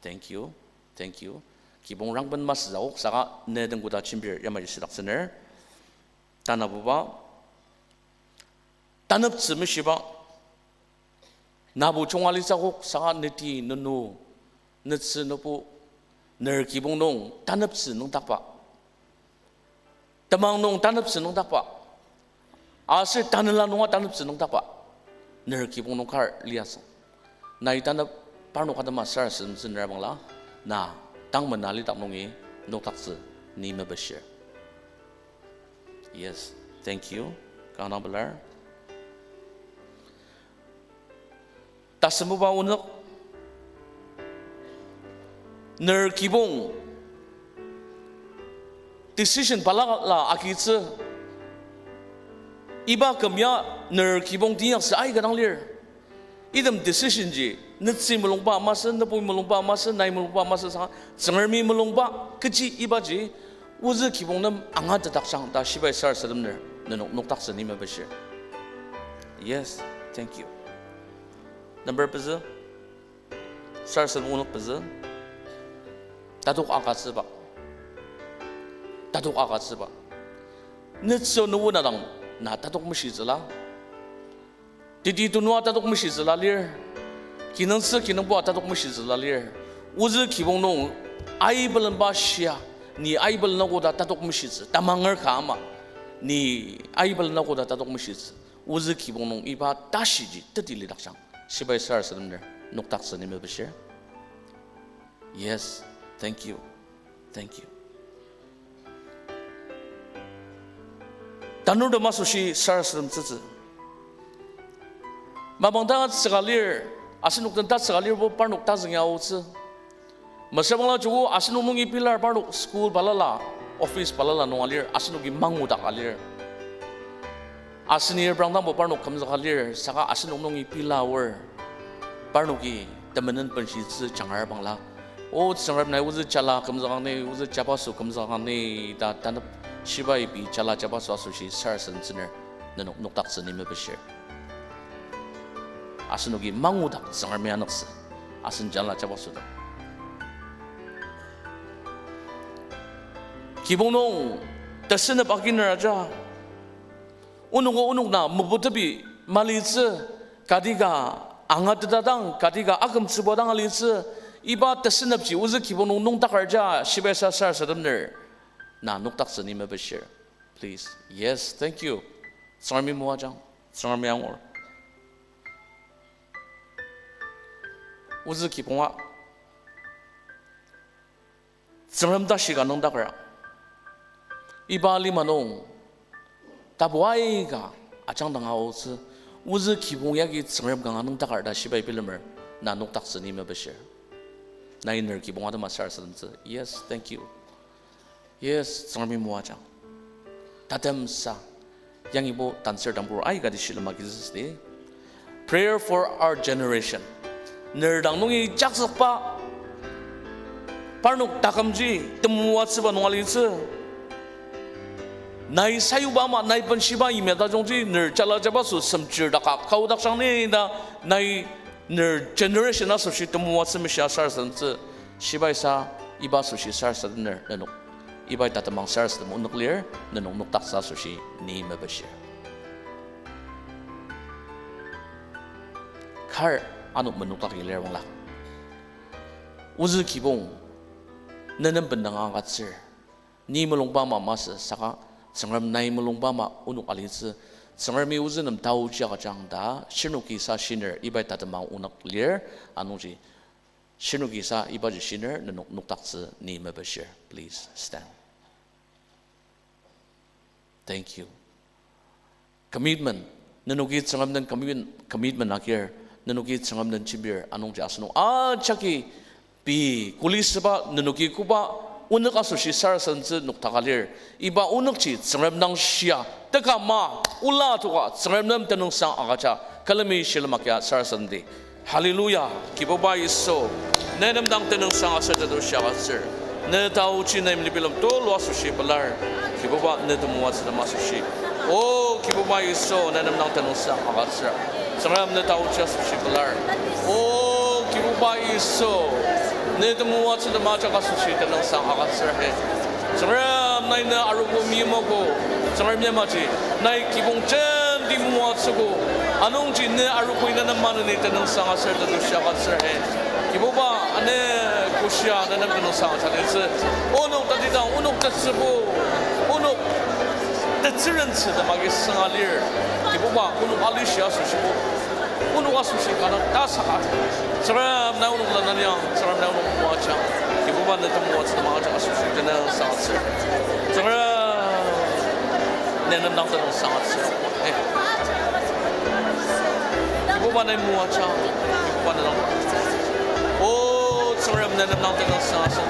Thank you. Thank you. Kibong rangben masüzüok saka ne den koda jembir yamaji shidaktsüner. Tanabuba, taneptsü meshiba, nabo junga litsüok saka neti nenu Netsü nübu, ner kibong nung taneptsü nüngdakba, temang nung taneptsü nüngdakba, aser tanela nunga taneptsü nüngdakba, ner kibong nung kar liasü. Nai tanep parnok atema sarasademtsü ner bangla, na tang mena lidak nungi nokdaktsü ni mepishir. Yes, thank you. Kanga pelar. Tasembuba onük, ner kibong decision balala agitsü, iba küm ya ner kibong teinyaktsü aika dang lir. Item decision ji, netsü mulungba masü, nübui mulungba masü, nai mulungba masü saka, Tsüngremi mulungba, kechi ibaji, ozü kibong nem angatetdaktsüang ta shibai sarasademner, nenok nokdaktsü ni mepishir. Yes, thank you. Number pezü, sarasadem onük pezü, tatok agütsüba. Tatok agütsüba. Netsü nübu na dang, na tatok meshitsüla. Teti tunua tatok meshitsüla lir. Kinungtsü kinungpua tatok meshitsüla lir. Ozü kibong nung aibelenba shia, ni aibelena koda tatok meshitsü. Tamanger ka ama, ni aibelena koda tatok meshitsü. Ozü kibong nung iba tashiji teti lidaktsüang. Shibai sarasademner nokdaktsü ni mepishir. Yes, thank you. Thank you. Tanurtem asoshi sarasademtsütsü. Mapang tatsüka lir, asenok den tatsüka lir bo parnok tazüng ya aotsü. Mesüra bangla joko asenok nungi pilar parnok school balala, office balala nunga lir, asenoki mangudaka lir. Asen reprangdangbo parnok kümzüka lir, saka asenok nungi pila aor. Parnoki temenen benshitsü jangar bangla, O Tsüngrem, nai ozü jala kümzükang ni, ozü jabaso kümzükang ni ta tanep shibai pei jala jabaso asoshi sarasademtsüner nenok nokdaktsü ni mepishir. Asenoki mangudak Tsüngremi anüktsü, asen jala jabaso dak. Kibong nung tesünep aginer aja, onoka onok na meputepi malitsü, kati ka angatetdang, kati ka akümtsüba dang alitsü, iba tesünepji ozü kibong nung nüngdaker aja shibai sa sarasademner na nokdaktsü ni mepishir. Please. Yes, thank you. Tsüngremi moajang, Tsüngremi angur. Ozü kibonga Tsüngrem tashi ka nüngdakera, iba lima nung tapu aika ajangdang aotsü, ozü kibong yagi Tsüngrem kanga nüngdaker ta shibai bilemer na nokdaktsü ni mepishir. Nai ner kibong atema sarasademtsü. Yes, thank you. Yes, Tsüngremi moajang. Tatemsa, yangibo tanser tambur aikati shilem agizütsüdi. Prayer for our generation. Ner dang nungi jakzükba parnok takümji temoatsüba nung alitsü. Nai sayuba ama nai benshiba yimya tajungji ner jala jabaso semchir daka kaudakjang ni ta, nai ner generation asoshi temoatsü meshia sarasademtsü. Shibai sa iba asoshi sarasademer nenok, ibai tatemang sarasadem onük lir, nenok nokdaktsü asoshi ni mepishir. Kar ano menokdaki lir bangla, ozü kibong, ne nem bendanga agütsür. Ni mulungba ama masü saka, Tsüngrem nai mulungba ama onok alitsü. Tsüngremi ozü nem taochi agüjang ta shirnoki sa shiner ibai tatemang onük lir, anungji shirnoki sa ibaji shiner nenok nokdaktsü ni mepishir. Please stand. Thank you. Commitment. Nenoki Tsüngrem den commitment, commitment agir, nenoki Tsüngrem den jembir, anungji asenok ajaki pei kuli süba nenoki koba onük asoshi sarasademtsü nokdaka lir. Iba onükji Tsüngrem dang shia, tekama, ola toka Tsüngrem nem tenüngsang agüja, külemi shilem agia sarasademdi. Hallelujah, Kibuba Yisu, ne nem dang tenüngsang aser tetushi agütsür. Ne taochi nem libilem tulu asoshi pelar. Kibuba, ne temoatsütem asoshi, O Kibuba Yisu, ne nem dang tenüngsang agütsür. Tsüngrem, ne taochi asoshi pelar. O Kibuba Yisu, ne temoatsütem ajak asoshi tenüngsang agütsür he. Tsüngrem, nai ne arogo meimogo. Tsüngrem, yamaji nai kibong jenti moatsüogo. Anungji ne arogoi ne nem maneni tenüngsang aser tetushi agütsür he. Kibuba, ane Oshia, ne nem tenüngsang aja litsü. Onok tatidang, onok tetsübo, onok tetsürentsü ta magi sünga lir. Kibuba, onok alishi asoshibo, onok asoshi kanga tasaka. Tsüngrem nai onok lananyang, Tsüngrem nai onok moajang. Kibuba ne temoatsü temang aja asoshi tenüngsang atsür. Tsüngrem ne nem dang tenüngsang atsür. Eh. Kibuba nai moajang, Kibuba ne dang. O Tsüngrem ne nem dang tenüngsang atsür.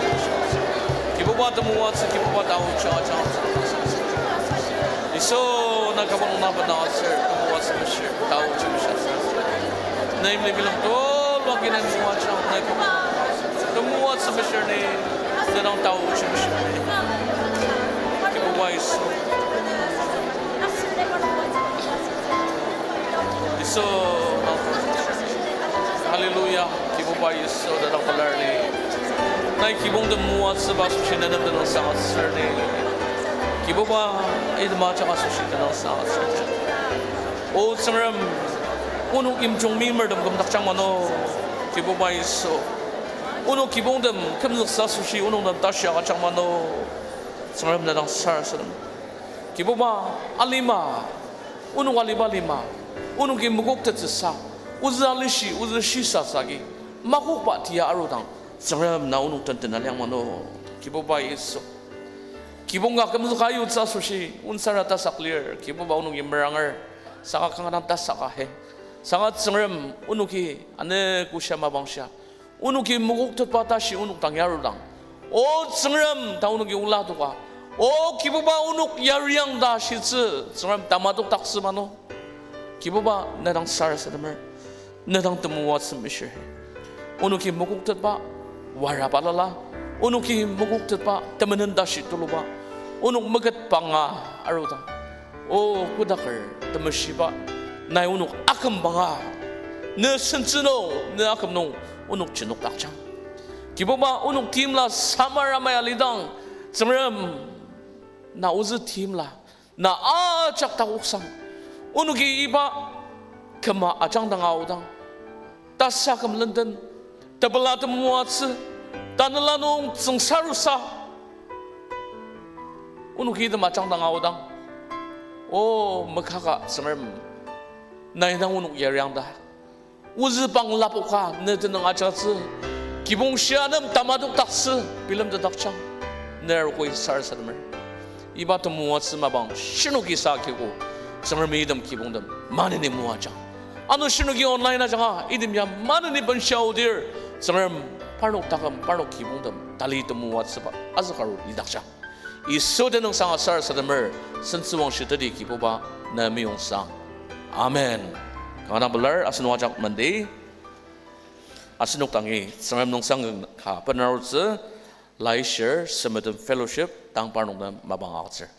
Kibuba temoatsü, Kibuba taochi ajang. Yisu na kabang na bena atsür, temoatsü meshir, taochi meshir. Nai mli bilang tulu agi nai moajang, nai kabang. Temoatsü meshir ni, ne dang taochi meshir ni. Kibuba Yisu. Yisu. Hallelujah. Kibuba Yisu, ne dang pelar ni. Nai kibong temoatsüba asoshi ne nem tenüngsang atsür ni. Kibuba, item ajak asoshi tenüngsang atsür. O Tsüngrem, onok yimjung meimertem kümdakjang mano, Kibuba Yisu. Onok kibongtem kümzüksa asoshi onok nem tashi agüjang mano, Tsüngrem ne dang sarasadem. Kibuba alima, onok aliba lima, onoki mokoktettsüsa, ozü alishi, ozü shisa sagi, makokba tia arudang, Tsüngrem na onok tenten aliang mano, Kibuba Yisu. Kibong ka kümzüka yutsü asoshi, onsara tasak lir, Kibuba onok yimeranger, saka kanga dang tasaka he. Saka Tsüngrem onoki ane kosha mapangshia, onoki mokoktetba tashi onok dang yarudang, O Tsüngrem ta onoki ola toka. O Kibuba onok yariang ta shitsü Tsüngrem tamadokdaktsü mano. Kibuba ne dang sarasademer, ne dang temoatsü meshir he. Onoki mokoktetba wara balala, onoki mokoktetba temenen tashi tuluba, onok meketbanga arudang, O kodaker temeshiba, nai onok akümbanga, ne sentsü nung, ne aküm nung, onok jenokdakjang. Kibuba onok timla samar amai alidang, Tsüngrem, na ozü timla, na ajak takoksang, onoki iba küma ajangdang aodang, tasaküm lenden, tepela temoatsü, tanela nung tsüngsarusa, onoki item ajangdang aodang, O mekaka Tsüngrem, nai dang onok yariang ta, ozü pang lapoka ne tenüng ajaktsü, kibong shia nem tamadokdaktsü bilemtetdakjang, ne arogoi sarasademer. Iba temoatsü mapang shinoki sa kiko, Tsüngremi item kibongtem maneni moajang. Ano shinoki online ajanga item ya maneni benshia aodir, Tsüngrem parnok taküm parnok kibongtem tali temoatsüba azükaru lidakjang. Yisu tenüngsang sarasademer, sentsüwangshi teti Kibuba, na meyongsang. Amen. Kanga dang pelar, asenok ajak mandi. Asenok dangi Tsüngrem nüngsang ka benarutsü, laishir, Samaritan Fellowship, tang parnok nem mapang agütsür.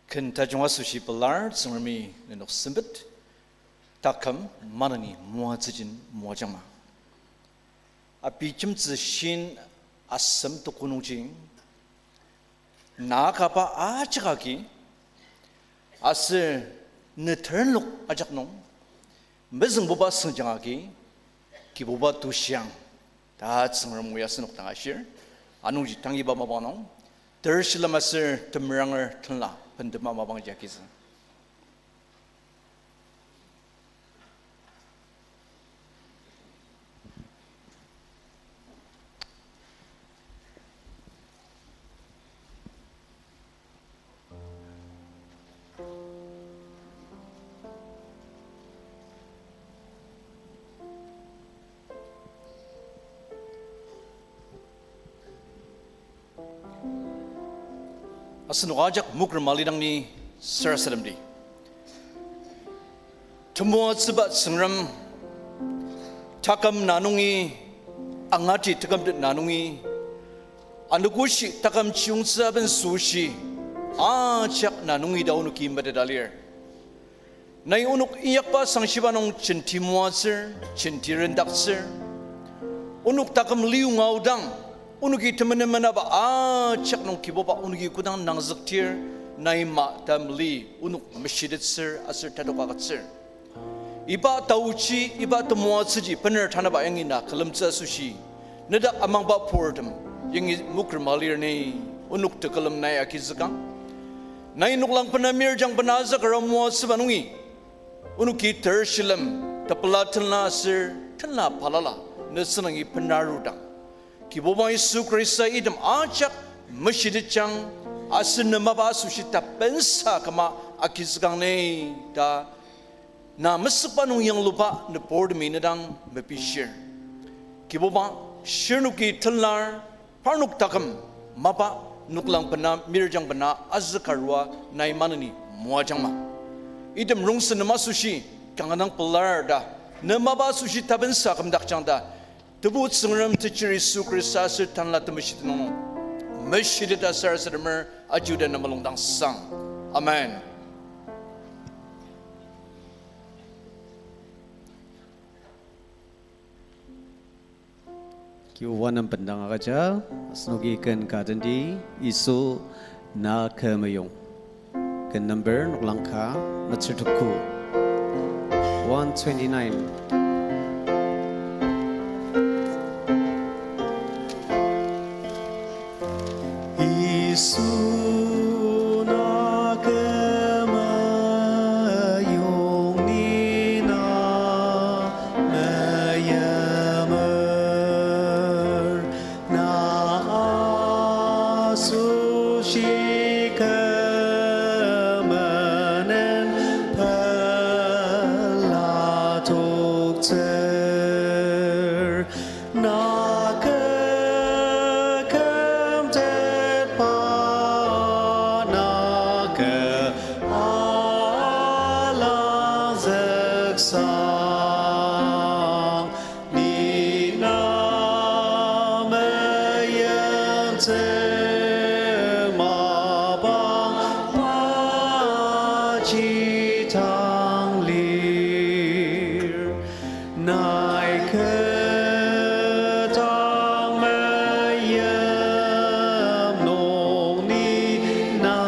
Ken tajung asoshi pelar Tsüngremi nenok sempet, taküm maneni moatsüjin moajangma. Abijemtsü shin asem tuko nungji, na kaba ajak agi, aser ne terenlok ajak nung, mezüngbuba sengjang agi, Kibuba tushiang, ta Tsüngrem o ya asenok dang ashir, anungji tangiba mapang nung, ter shilem aser temeranger tenla bendema mapangji agizük. Asenok ajak mokrim alidang ni sarasademdi. Temoatsüba Tsüngrem, taküm na nungi, angati tekümtet na nungi, anogoshi taküm chiyungtsü aben süshi, ajak na nungi ta onoki meteta lir. Nai onok inyakba sangshiba nung jenti moatsür, jenti rendaktsür. Onok taküm liu ngaudang, onoki temenen menaba ajak nung Kibuba onoki kodang nangzüktir, nai ma ta mali onok meshitettsür aser tatok agütsür. Iba taochi, iba temoatsüji bener tanaba yangi na külemtsü asoshi, nedak amangba purtem, yangi mokrim alir ni, onok tekülem nai agizükang. Nai noklang bena mirjang bena azükara moatsüba nungi, onoki ter shilem, tepela tenla aser, tenla balala, ne senangi benarudang, Kibuba Yisu Khrista item ajak meshitetjang, aser ne mapa asoshi tapensa küma agizükang ni ta, na mesükba nung yangluba ne purtemi ne dang mepishir. Kibuba, shirnoki tenlar, parnok taküm, mapa, noklang bena, mirjang bena, azükarua, nai maneni, moajangma. Item rongsen nem asoshi, kanga dang pelar ta, ne mapa asoshi tapensa kümdakjang ta, Tebu Tsüngrem techir Yisu Khrista aser Tanela Temeshi tenüng nung, meshiteta sarasademer, ajiuda ne mulung dang sang. Amen. Kibuba nem bendang agüja, asenoki ken ka tendi, Yisu na kü meyong. Ken number noklang ka metsür tuku. One twenty-nine. Yisu na kü meyong, ni na meyimer, na asoshi kü menen pela toktsür. Na kü kümtetba, na kü alangzüksang, ni na meimtsü mapang paji tang lir. Nai kü tang meim nung, ni na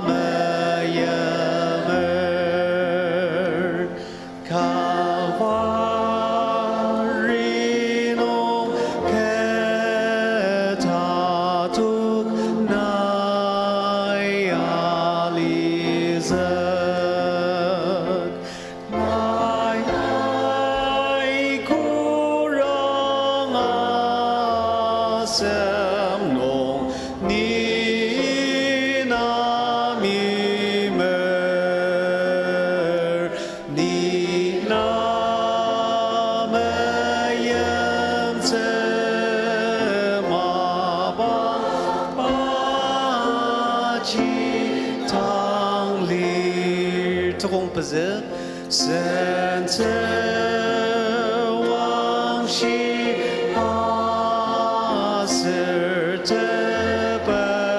meimer. Kalvari nung kü tatok nai alizük. Nai ai kurang asem nung, ni na meimer, ni na meimtsü mapang paji tang lir. Tokong pezü. Sentsü wangshi aser tepela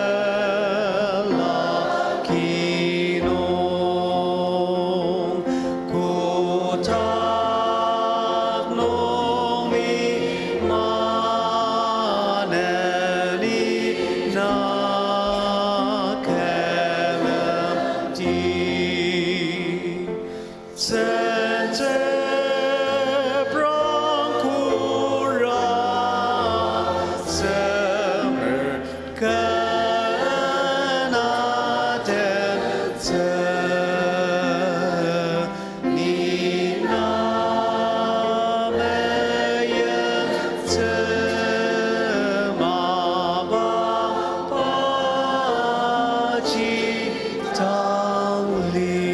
Sentsüprang kura semer kena tetsü, ni na meyiptsü mapa paji tang lir.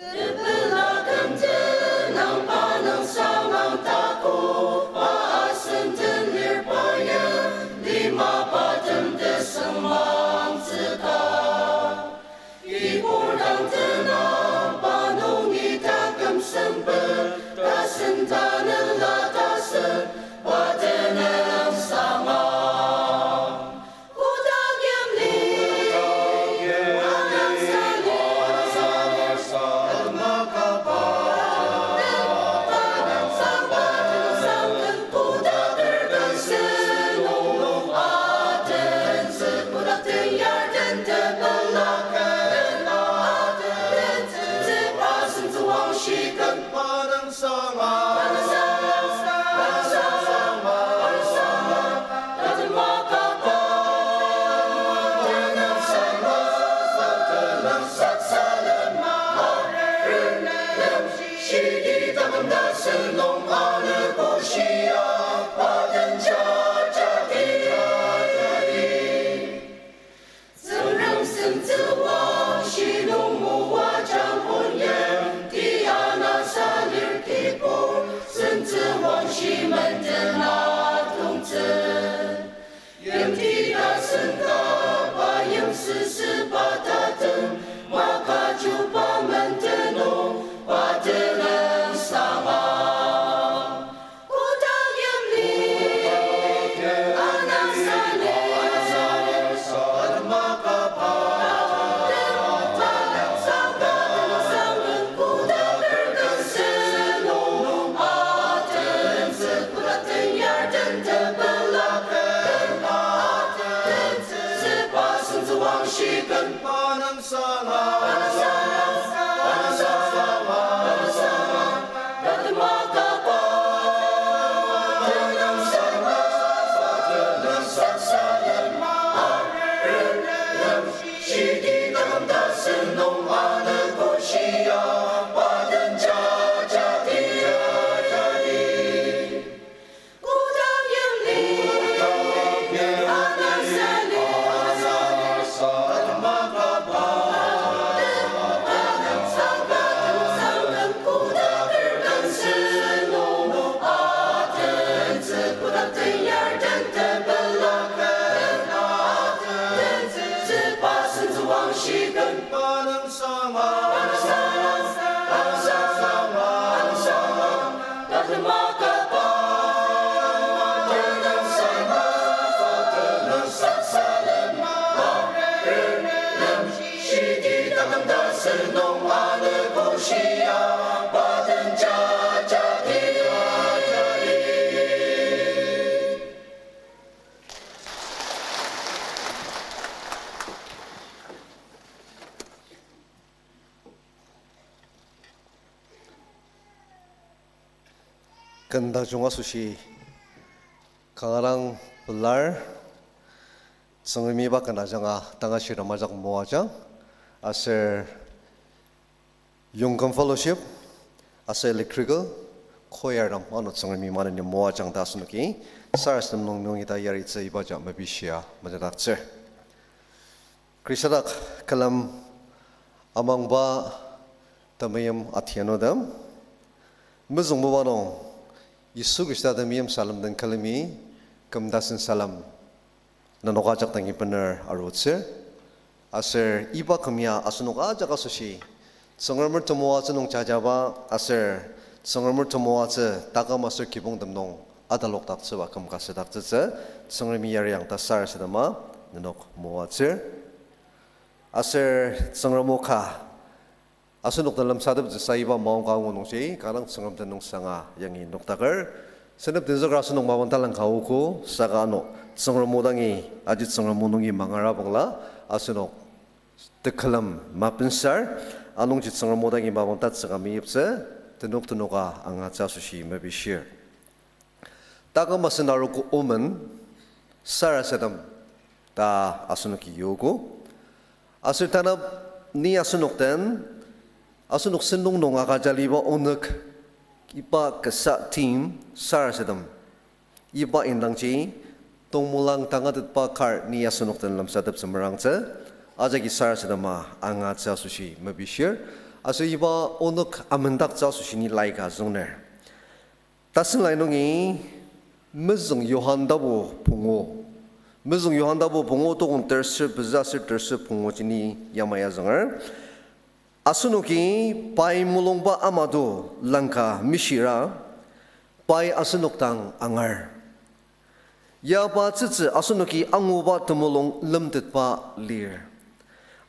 Tepela kümtsü nang pa nüngsang ang taku, pa asen tenlir pa ya, lima pa tem tesüngmangtsüka. Kibur dang tenang pa nungi taküm sempet, tasen tanela tasen, pa tenüngsang ang. Kotak yimli, anang sali, kotak terkesen nung atentsü, kotak teyar den tepela ken atentsü, pa sentsüwangshi ken. Tsüngrem sentsüwangshi nung moajang konyen, tiana salir kibur, sentsüwangshi menden atongtsü. Yimti tasen kaba yimsüsüba tatem, maka chuba menden nung, pa tenüngsang ang. Kotak yimli, anang sali, kotak terkesen nung atentsü, kotak teyar den tepela ken atentsü, pa sentsüwangshi ken. Ken tajung asoshi Kanga dang pelar, Tsüngremi iba ken ajanga tanga shirtem ajak moajang, aser Yongküm Fellowship, aser electrical, choir tem ano Tsüngremi maneni moajang ta asenoki sarasadem nung nungi ta yaritsü ibaji mepishia metetdaktsür. Khrista dak külem amangba temeim atianutem, mezüngbuba nung Yisu Khrista temeim salem den külemi küm tasen salem nenok ajak dangi bener arutsür. Aser iba küm ya asenok ajak asoshi Tsüngremer temoatsü nung jajaba aser Tsüngremer temoatsü taküm aser kibongtem nung atalokdaktsüba küm ka südaktsütsü Tsüngremi yariang ta sarasadema nenok moatsür. Aser Tsüngrem o ka asenok den lemsateptsüsa iba maongka angu nungji kanga dang Tsüngrem tenüngsanga yangi nokdaker. Senep tenzüker asenok mapang talangka ogo saka ano Tsüngrem o dangi aji Tsüngrem o nungi mangarabangla asenok tekülem mapensar, anungji Tsüngrem o dangi mapang tatsüka meyiptsü, tenok tenoka angatsü asoshi mepishir. Taküm asen arogo omen, sarasadem ta asenoki yogo. Aser tanap ni asenok den, asenok sentong nung agüjaliba onük iba kasa theme sarasadem. Iba indangji tongmolang tangatetba kar ni asenok den lemsateptsü merangtsü, ajaki sarasadema angatsü asoshi mepishir, aser iba onük amendaktsü asoshi ni laika züngner. Tasen lai nungi Mezüng Johan tapu pungu. Mezüng Johan tapu pungu tokong terser pezü aser terser pungu ji ni yamai azünger. Asenoki pai mulungba amado langka mishira, pai asenok dang angar. Yaba tsütsü asenoki anguba temulung lemtetba lir.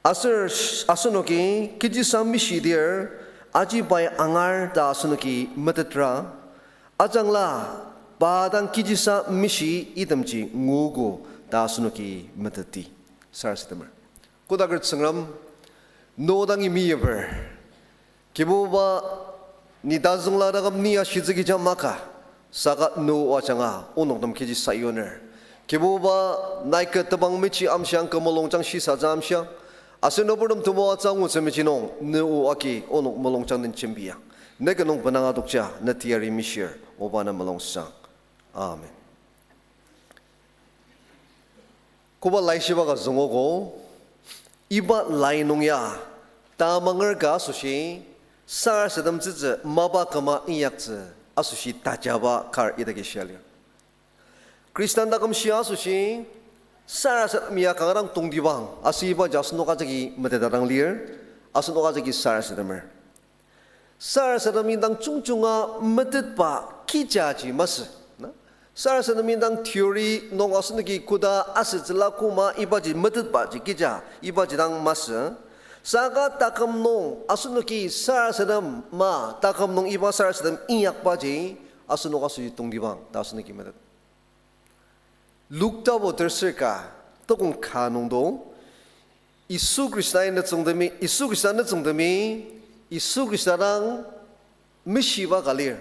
Aser sh-, asenoki kechisa mishidir, aji pai angar ta asenoki metetra, ajangla pa dang kechisa mishi itemji nguogo ta asenoki meteti. Sarasademer. Kodaker Tsüngrem, no dangi meyiper. Kibuba, ni tazüngla taküm ni ashitsü kecha maka, saka no ajanga onok nem kechi sayuner. Kibuba, nai kü tebang mechi amshiang, kü mulungjang shisatsü amshiang, aser nüburtem temoatsü angutsü mechi nung, ne o agi onok mulungjang den jembiang. Ne kü nung benang adokja, ne teyari mishir, oba ne mulungsang. Amen. Koba laishiba ka züngogo, iba lai nung ya, tamanger ka asoshi, sarasademtsütsü mapa küma inyaktsü asoshi tajaba kar idaki shia lir. Khristan taküm shia asoshi, sarasadem ya kanga dang tongtibang, aser ibaji asenok ajaki metetdang lir, asenok ajaki sarasademer. Sarasadem indang jungjunga metetba kijaji masü, na? Sarasadem indang theory nung asenoki koda asütsüla koma ibaji metetbaji kija, ibaji dang masü. Saka taküm nung asenoki sarasadem ma, taküm nung iba sarasadem inyakbaji, asenok asoshi tongtibang ta asenoki metet. Luk tapu terser ka, tokong ka nungdo, Yisu Khristai nütsüngtemi, Yisu Khrista nütsüngtemi, Yisu Khrista dang meshiba ka lir.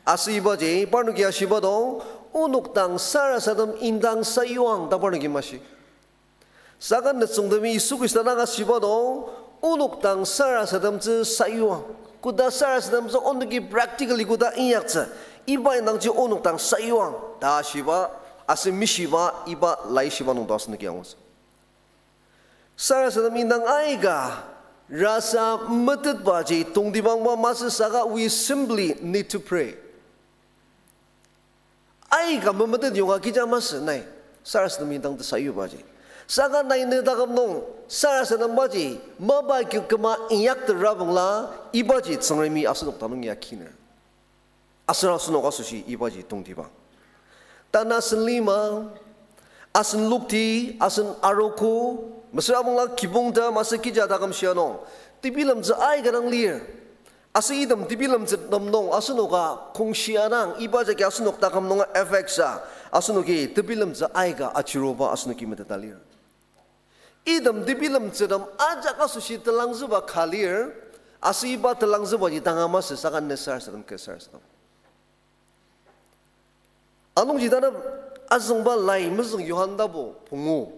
Aser ibaji, parnoki ashiba dong, onok dang sarasadem indang sayuang ta parnoki mashi. Saka nütsüngtemi Yisu Khrista dang ashiba dong, onok dang sarasademtsü sayuang. Koda sarasademtsü onoki practically koda inyaktsü, iba indangji onok dang sayuang ta ashiba, aser meshiba iba laishiba nungdo asenoki angutsü. Sarasadem indang aika rasa metetbaji tongtibangba masü saka we simply need to pray. Aika memetet yonga kija masü nai, sarasadem indang tesayubaji. Saka nai ne taküm nung, sarasadembaji, mapa kü-, küma inyaktera bangla, ibaji Tsüngremi asenok tanung ya kiner. Aser asenok asoshi ibaji tongtibang. Tanü asen lima, asen lokti, asen arogo, mesüra bangla kibongtem aser kija taküm shia nung, tebilemtsü aika dang lir. Aser item tebilemtsü nem nung asenoka kongshia dang iba jagi asenok taküm nunga effect sa, asenoki tebilemtsü aika achiruba asenoki meteta lir. Item tebilemtsütem ajak asoshi telangzüba ka lir, aser iba telangzübaji tanga masü saka ne sarasadem kü sarasadem. Anungji tanü Azüngba Lai mezüng Johan tapu pungu,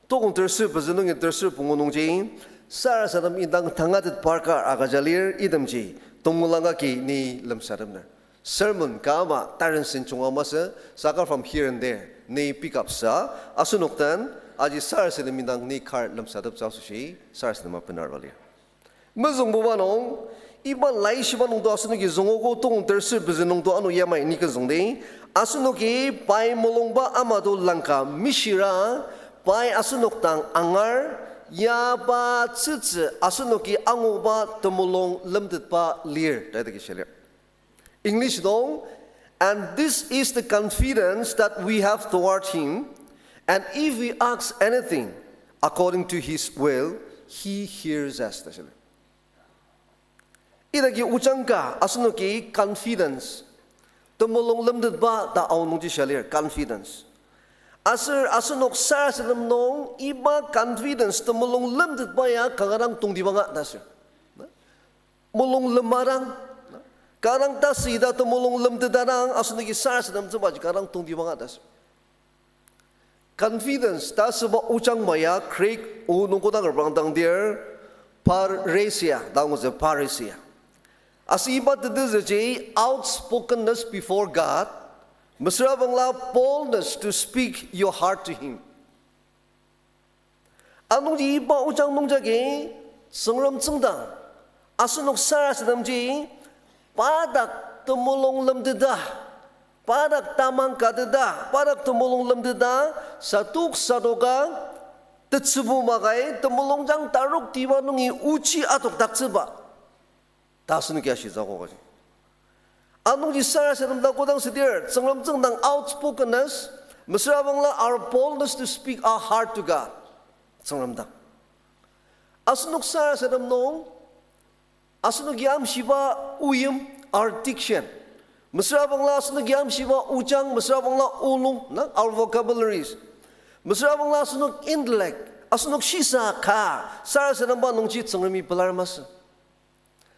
tokong terser pezü nungi terser pungu nungji, sarasadem indang tangatetba kar agüja lir itemji, temulung agi ni lemsatepner. Sermon ka ama tarensen junga masü, saka from here and there, ni pick up sa, asenok den, aji sarasadem indang ni kar lemsateptsü asoshi, sarasadema bener arua lir. Mezüngbuba nung, iba laishiba nungto asenoki züngogo tokong terser pezü nungto ano yamai ni kezüngdi, asenoki pai mulungba amato langka mishira, pai asenok dang angar, ya pa tsütsü asenoki anguba temulung lemtetba lir, ta idaki shia lir. English nung, and this is the confidence that we have toward him, and if we ask anything according to his will, he hears us, ta shia lir. Idaki ojang ka asenoki confidence, temulung lemtetba ta aonungji shia lir, confidence. Aser asenok sarasadem nung iba confidence temulung lemtetba ya kanga dang tongtibanga ta sür. Mulung lemadang, kanga dang tasü ita temulung lemtetdang asenoki sarasademtsübaji kanga dang tongtibanga ta sür. Confidence ta asüba ojangba ya Greek o nung kodaker prangdang dir, parrhesia, ta angutsü parrhesia. Aser iba tetezüji outspokenness before God, mesüra bangla boldness to speak your heart to him. Anungji iba ojang nungjagi, Tsüngrem tsüngdang, asenok sarasademji, pa dak temulung lemteta, pa dak tamang kateta, pa dak temulung lemteta, sadok sadoka, tetsübu makai, temulungjang taroktiba nungi ochi atokdaktsüba ta asenoki ashitsü akok aji. Anungji sarasadem ta kodang südir, Tsüngrem tsüngdang outspokenness, mesüra bangla our boldness to speak our heart to God. Tsüngrem dang. Asenok sarasadem nung, asenoki amshiba oyim, our diction. Mesüra bangla asenoki amshiba ojang, mesüra bangla olung, na, our vocabularies. Mesüra bangla asenok intellect, asenok shisa ka, sarasademba nungji Tsüngremi pelar masü.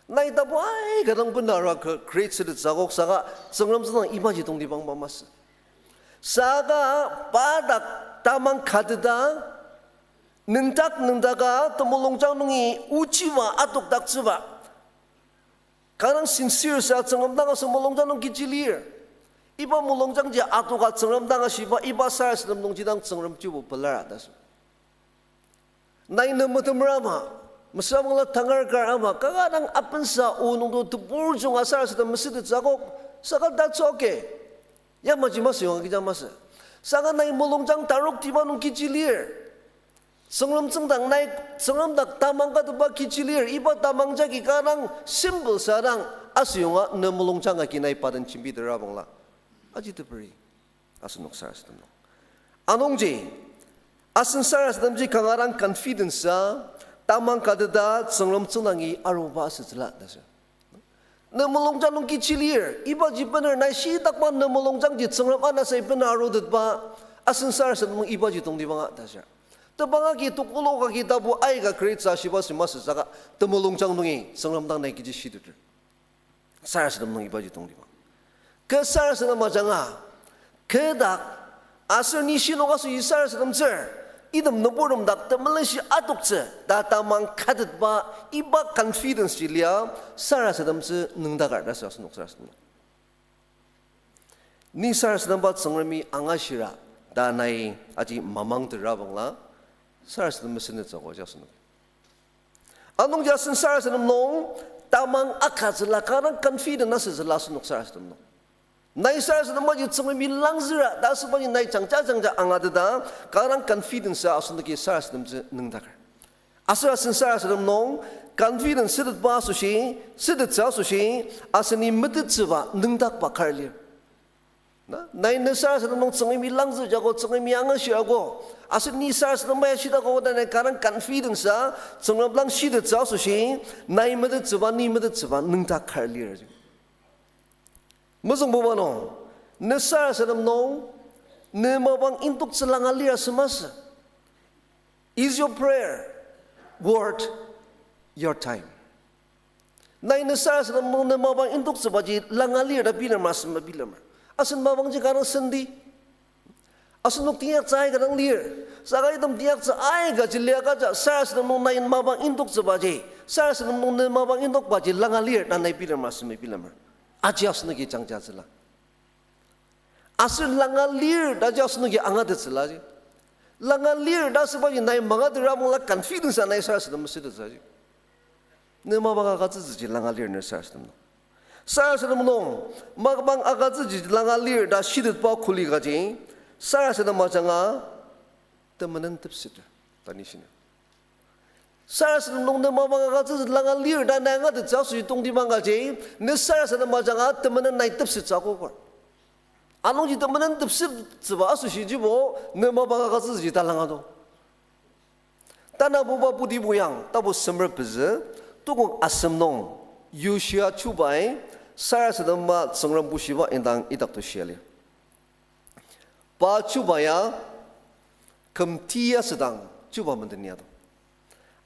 Nai tapu aika dang bena arua kü-, create sütettsü akok saka Tsüngrem tsüngdang ibaji tongtibangba masü. Saka pa dak tamang kateta, nüngdak nüngdaka temulungjang nungi ochiba atokdaktsüba. Kanga dang sincere sa Tsüngrem dang asü mulungjang nung kechi lir. Iba mulungjangji atoka Tsüngrem dang ashiba iba sarasadem nungji dang Tsüngrem jibo pelar ta sür. Nai ne metemer ama, mesüra bangla tangar kar ama, kanga dang apensa o nungto tebur junga sarasadem mesütettsü akok, saka that's okay. Yamaji masü yonga kija masü. Saka nai mulungjang taroktiba nung kechi lir. Tsüngrem tsüngdang nai, Tsüngrem dak tamang katetba kechi lir, iba tamang jagi kanga dang simple sa dang asü yonga ne mulungjang agi nai pa den jembitera bangla. Aji teperi. Asenok sarasadem nung. Anungji, asen sarasademji kanga dang confidence a, tamang kateta Tsüngrem tsüngdangi aruba asütsüla ta sür. Ne mulungjang nung kechi lir, ibaji bener nai shitakba ne mulungjangji Tsüngrem anasai bener arutetba, asen sarasadem nung ibaji tongtibanga ta sür. Tebang agi tokolo agi tapu aika create sa shiba sema sü saka, temulungjang nungi Tsüngrem dang nai kechi shiteter. Sarasadem nung ibaji tongtibang. Kü sarasadem ajanga, kü dak, aser ni shinok asoshi sarasademtsür, item nüburtem dak temelenshi atoktsü ta tamang katetba iba confidence ji lia sarasademtsü nüngdakar ta sür asenok sarasadem nung. Ni sarasademba Tsüngremi angashira ta nai aji mamangtera bangla sarasadem mesenetsü ako ji asenok. Anungji asen sarasadem nung tamang akatsüla kanga dang confident asütsüla asenok sarasadem nung. Nai sarasadembaji Tsüngremi langzüra ta asübaji nai jangja jangja angateta kanga dang confidence a asenoki sarasademtsü nüngdaker. Aser asen sarasadem nung confidence sütetba asoshi, sütettsü asoshi, aseni metettsüba nüngdakba kar lir. Na, nai ne sarasadem nung Tsüngremi langzüjako, Tsüngremi angashirako. Aser ni sarasademba ya shitako ta nai kanga dang confidence a, Tsüngrem dang shitettsü asoshi, nai metettsüba, ni metettsüba nüngdak kar lir. Mezüngbuba nung, ne sarasadem nung, ne mapang indoktsü langa lir asü masü. Is your prayer worth your time? Nai ne sarasadem nung ne mapang indoktsübaji langa lir ta bilemer asü mabilemer? Asen mapangji kanga dang senti. Asenok teinyaktsü aika dang lir. Saka item teinyaktsü aika ji liaka ja sarasadem nung nai mapang indoktsübaji, sarasadem nung ne mapang indokbaji langa lir ta nai bilemer asem bilemer. Aji asenoki jangjatsüla. Aser langa lir ta ji asenoki angatettsüla ji. Langa lir ta asübaji nai mangatetra mungla confidence a nai sarasadem sütettsü ji. Ne mapang agütsütsüji langa lir ne sarasadem nung. Sarasadem nung, mapang agütsütsüji langa lir ta shitetba kuli kaji, sarasadem ajanga temenen tepseter, ta ni shiner. Sarasadem nung ne mapang agütsütsü langa lir ta nai angatettsü asoshi tongtibang kaji, ne sarasadem ajanga temenen nai tepsettsü akoker. Anungji temenen tepsettsüba asoshi jibo, ne mapang agütsütsüji talangado. Tanabuba putibu yang tapu semer pezü, tukong asem nung, Yoshua chubai, sarasadema Tsüngrem bushiba indang idakto shia lir. Pa chuba ya, küm tia asüdang chuba menden ya do.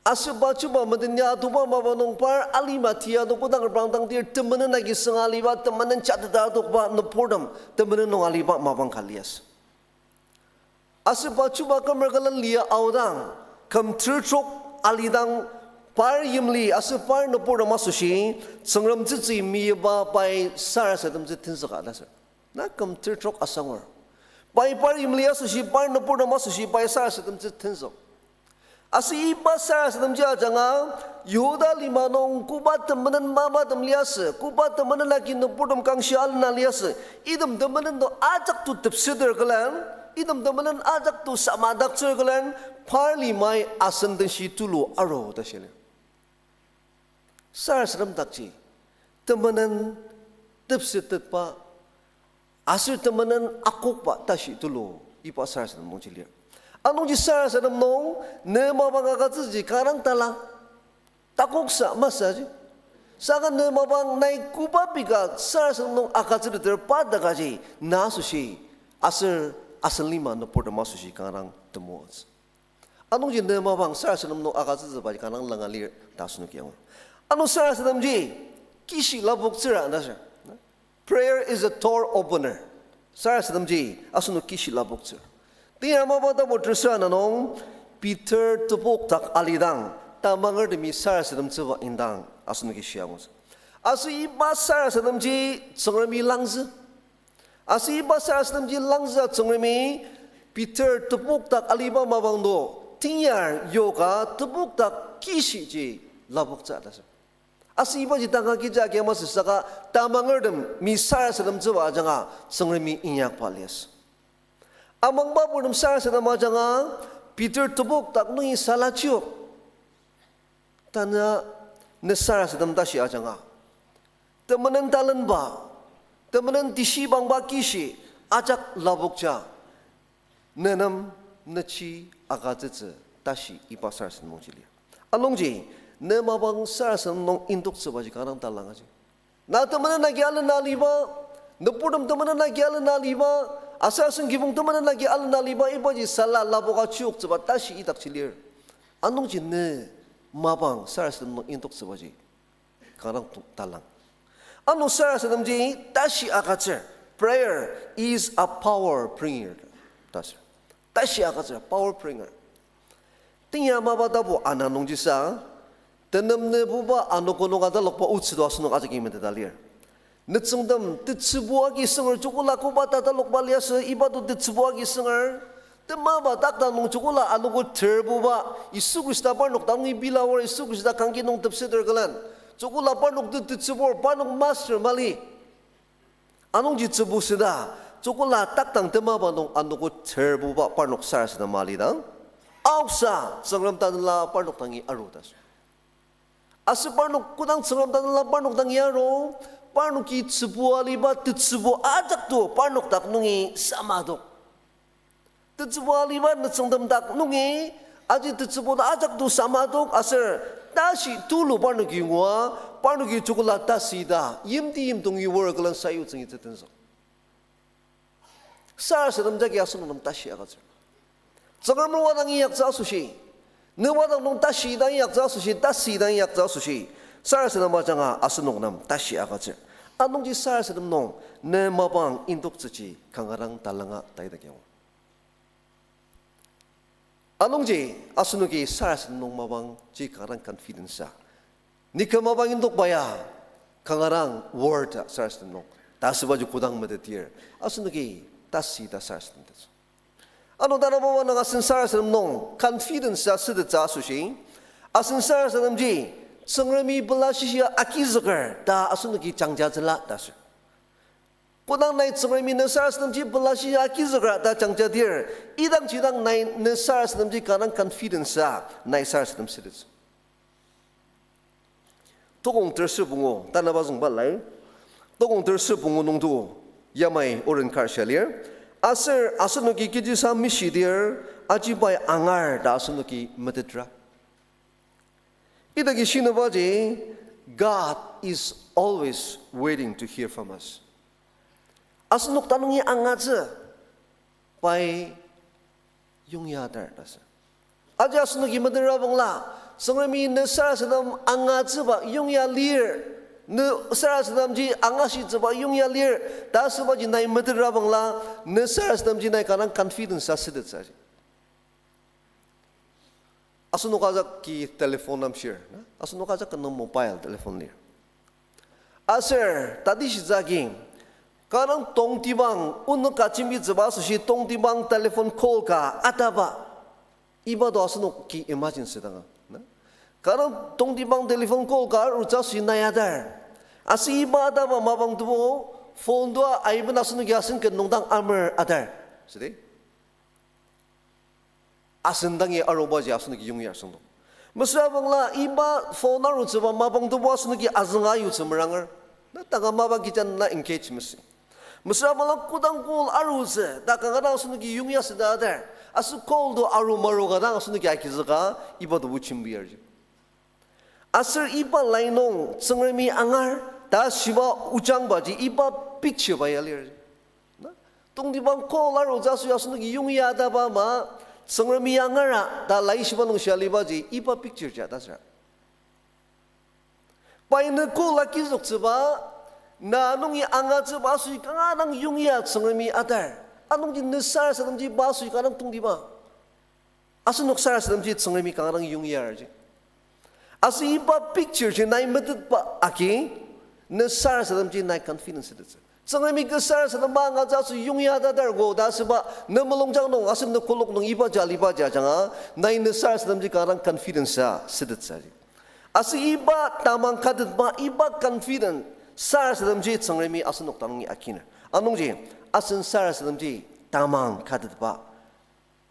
Aser pa chuba menden ya adoba mapa nung par alima tia do kodang reprangdang dir temenen agi sünga aliba temenen jateta adokba nüburtem temenen nung aliba mapang ka liasü. Aser pa chuba kümer külen lia aodang, küm ter trok alidang par yimli aser par nüburtem asoshi, Tsüngrem tsütsü meyipa pai sarasademtsü tenzüka ta sür. Na küm ter trok asangur. Pai par yimli asoshi, par nüburtem asoshi pai sarasademtsü tenzük. Aser iba sarasademji ajanga, Yihuda lima nung koba temenen mamatem liasü, koba temenen agi nüburtem kangshi alena liasü, item temenen to ajak to tepseter külen, item temenen ajak to samadaktsür külen, par limai asen denshi tulu aru ta shia lir. Sarasadem dakji, temenen tepsetetba, aser temenen akokba tashi tulu, iba sarasadem nungji lir. Anungji sarasadem nung, ne mapang agütsüji kanga dang talang, takoksa masü ji. Saka ne mapang nai koba pika sarasadem nung agütsüteter pa dakaji, na asoshi, aser asen lima nüburtem asoshi kanga dang temoatsü. Anungji ne mapang sarasadem nung agütsütsübaji kanga dang langa lir ta asenoki angur. Ano sarasademji kishi lapoktsüra ta sür. Prayer is a door opener. Sarasademji asenok kishi lapoktsür. Teyar mapa tapu tersüra na nung, Peter tebok dak alidang, tamangertemi sarasademtsüba indang asenoki shia angutsü. Aser iba sarasademji Tsüngremi langzü. Aser iba sarasademji langzüa Tsüngremi Peter tebok dak aliba mapang do, teyar yoka tebok dak kishiji lapoktsü ta sür. Aser ibaji tanga kecha agi masü saka tamangertemi sarasademtsüba ajanga Tsüngremi inyakba liasü. Amangba purtem sarasadem ajanga Peter tebok dak nungi sala chiok. Tanü ne sarasadem tashi ajanga, temenen talenba, temenen teshibangba kishi ajak lapokja, ne nem nechi agütsütsü tashi iba sarasadem nungji lir. Anungji, ne mapang sarasadem nung indoktsübaji kanga dang talang aji. Na temenen agi alena aliba, nüburtem temenen agi alena aliba, aser asen kibong temenen agi alena aliba, ibaji sala lapoka chioktsüba tashi idakji lir. Anungji ne mapang sarasadem nung indoktsübaji kanga dang talang. Ano sarasademji tashi agütsür. Prayer is a power bringer ta sür. Tashi agütsür, power bringer. Teyar mapa tapu ana nungjisa, tenem nübuba anogo nung atalokba otsü to asenok ajaki meteta lir. Nütsüngtem tetsübu agi sünger, joko la koba ta atalokba liasü, iba to tetsübu agi sünger. Temaba takta nung joko la anogo terbuba, Yisu Khrista parnok dangi bilaor, Yisu Khrista kangki nung tepseter külen, joko la parnok te-, tetsübur, parnok master mali. Anungji tsübu süda, joko la takdang temaba nung anogo terbuba parnok sarasadema alidang, aoksa Tsüngrem tanela parnok dangi aru ta sür. Aser parnok kodang Tsüngrem tanela parnok dangi aru, parnoki tsübu aliba tetsübu ajak to parnok dak nungi samadok. Tetsübu aliba nütsüngtem dak nungi, aji tetsübu ta ajak to samadok aser tashi tulu parnoki ngua, parnoki joko la tasi ta, yimti yimdong iwor külen sayutsüngitsü tenzük. Sarasadem jagi asenok nem tashi agütsür. Tsüngrem wadang inyaktsü asoshi, ne wadang nung tashi dang inyaktsü asoshi, tasi dang inyaktsü asoshi, sarasadem ajanga asenok nem tashi agütsür. Anungji sarasadem nung ne mapang indoktsüji kanga dang talanga ta idaki angur. Anungji, asenoki sarasadem nung mapangji kanga dang confidence a. Ni kü mapang indokba ya, kanga dang word a sarasadem nung. Ta asübaji kodang metetdir, asenoki tasü ta sarasadem tetsü. Ano tanabuba nung asen sarasadem nung confidence a sütettsü asoshi, asen sarasademji, Tsüngremi pela shishia agizüker ta asenoki jangjatsüla ta sür. Kodang nai Tsüngremi ne sarasademji pela shishia agizüker ta jangjadir, idangji dang nai ne sarasademji kanga dang confidence a nai sarasadem sütettsü. Tokong terser pungu, tanaba züngba lai. Tokong terser pungu nungdo, yamai oren kar shia lir. Aser asenoki kechisa mishidir, aji pai angar ta asenoki metetra. Idaki shinibaji, God is always waiting to hear from us. Asenok ta nungi angatsü, pai yongyadar ta sür. Aji asenoki metetrabangla, Tsüngremi ne sarasadem angatsüba yongya lir, ne sarasademji angashitsüba yongya lir ta asübaji nai metetrabangla, ne sarasademji nai kanga dang confidence a sütettsü aji. Asenok ajaki telephone amshir, na? Asenok ajak kanga mobile telephone lir. Aser tatishitsü agi, kanga dang tongtibang onok ka jembitsüba asoshi tongtibang telephone call ka ataba, iba do asenoki imagine südanga, na? Kanga dang tongtibang telephone call ka arutsü asoshi nai adar. Aser iba ataba mapang tebu phone tua aiben asenoki asen ket nung dang amer adar. Südi? Asen dangi arubaji asenoki yongya süngdong. Mesüra bangla iba phone arutsüba mapang tebu asenoki azünga yutsü meranger. Na tanga mapa kijan na engage mesi. Mesüra bangla kodang call arutsü, ta kanga dang asenoki yongya süda adar. Aser call to aru maru ka dang asenoki agizüka, iba tebu jembiyarji. Aser iba lai nung Tsüngremi angar ta shiba ojangbaji iba picture ba ya lir. Na, tongtibang call arutsü asoshi asenoki yongya ataba ama, Tsüngremi angara ta laishiba nung shia alibaji iba picture ji ta süra. Pai ne call agizüktsüba, na nungi angatsüba asoshi kanga dang yongya Tsüngremi adar. Anungji ne sarasademji iba asoshi kanga dang tongtibang. Asenok sarasademji Tsüngremi kanga dang yongyarji. Aser iba picture ji nai metetba agi, ne sarasademji nai confidence sütettsü. Tsüngremi kü sarasademba angatsü asoshi yongya ta dargo ta asüba, ne mulungjang nung, aser ne kolok nung ibaji alibaji ajanga, nai ne sarasademji kanga dang confidence a sütettsü aji. Aser iba tamang katetba, iba confident sarasademji Tsüngremi asenok ta nungi akiner. Anungji, asen sarasademji tamang katetba.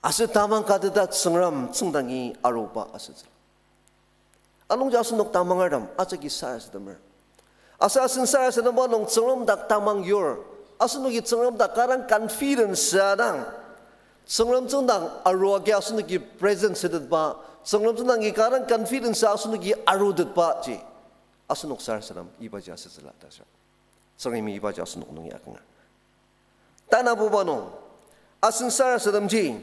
Aser tamang kateta Tsüngrem tsüngdangi aruba asütsüla. Anungji asenok tamangertem ajaki sarasademer. Aser asen sarasademba nung Tsüngrem dak tamang yur. Asenoki Tsüngrem dak kanga dang confidence adang, Tsüngrem tsüngdang arua agi asenoki present sütetba, Tsüngrem tsüngdangi kanga dang confidence asenoki arutetbaji asenok sarasadem ibaji asütsüla ta sür. Tsüngremi ibaji asenok nungi akünger. Tanabuba nung, asen sarasademji,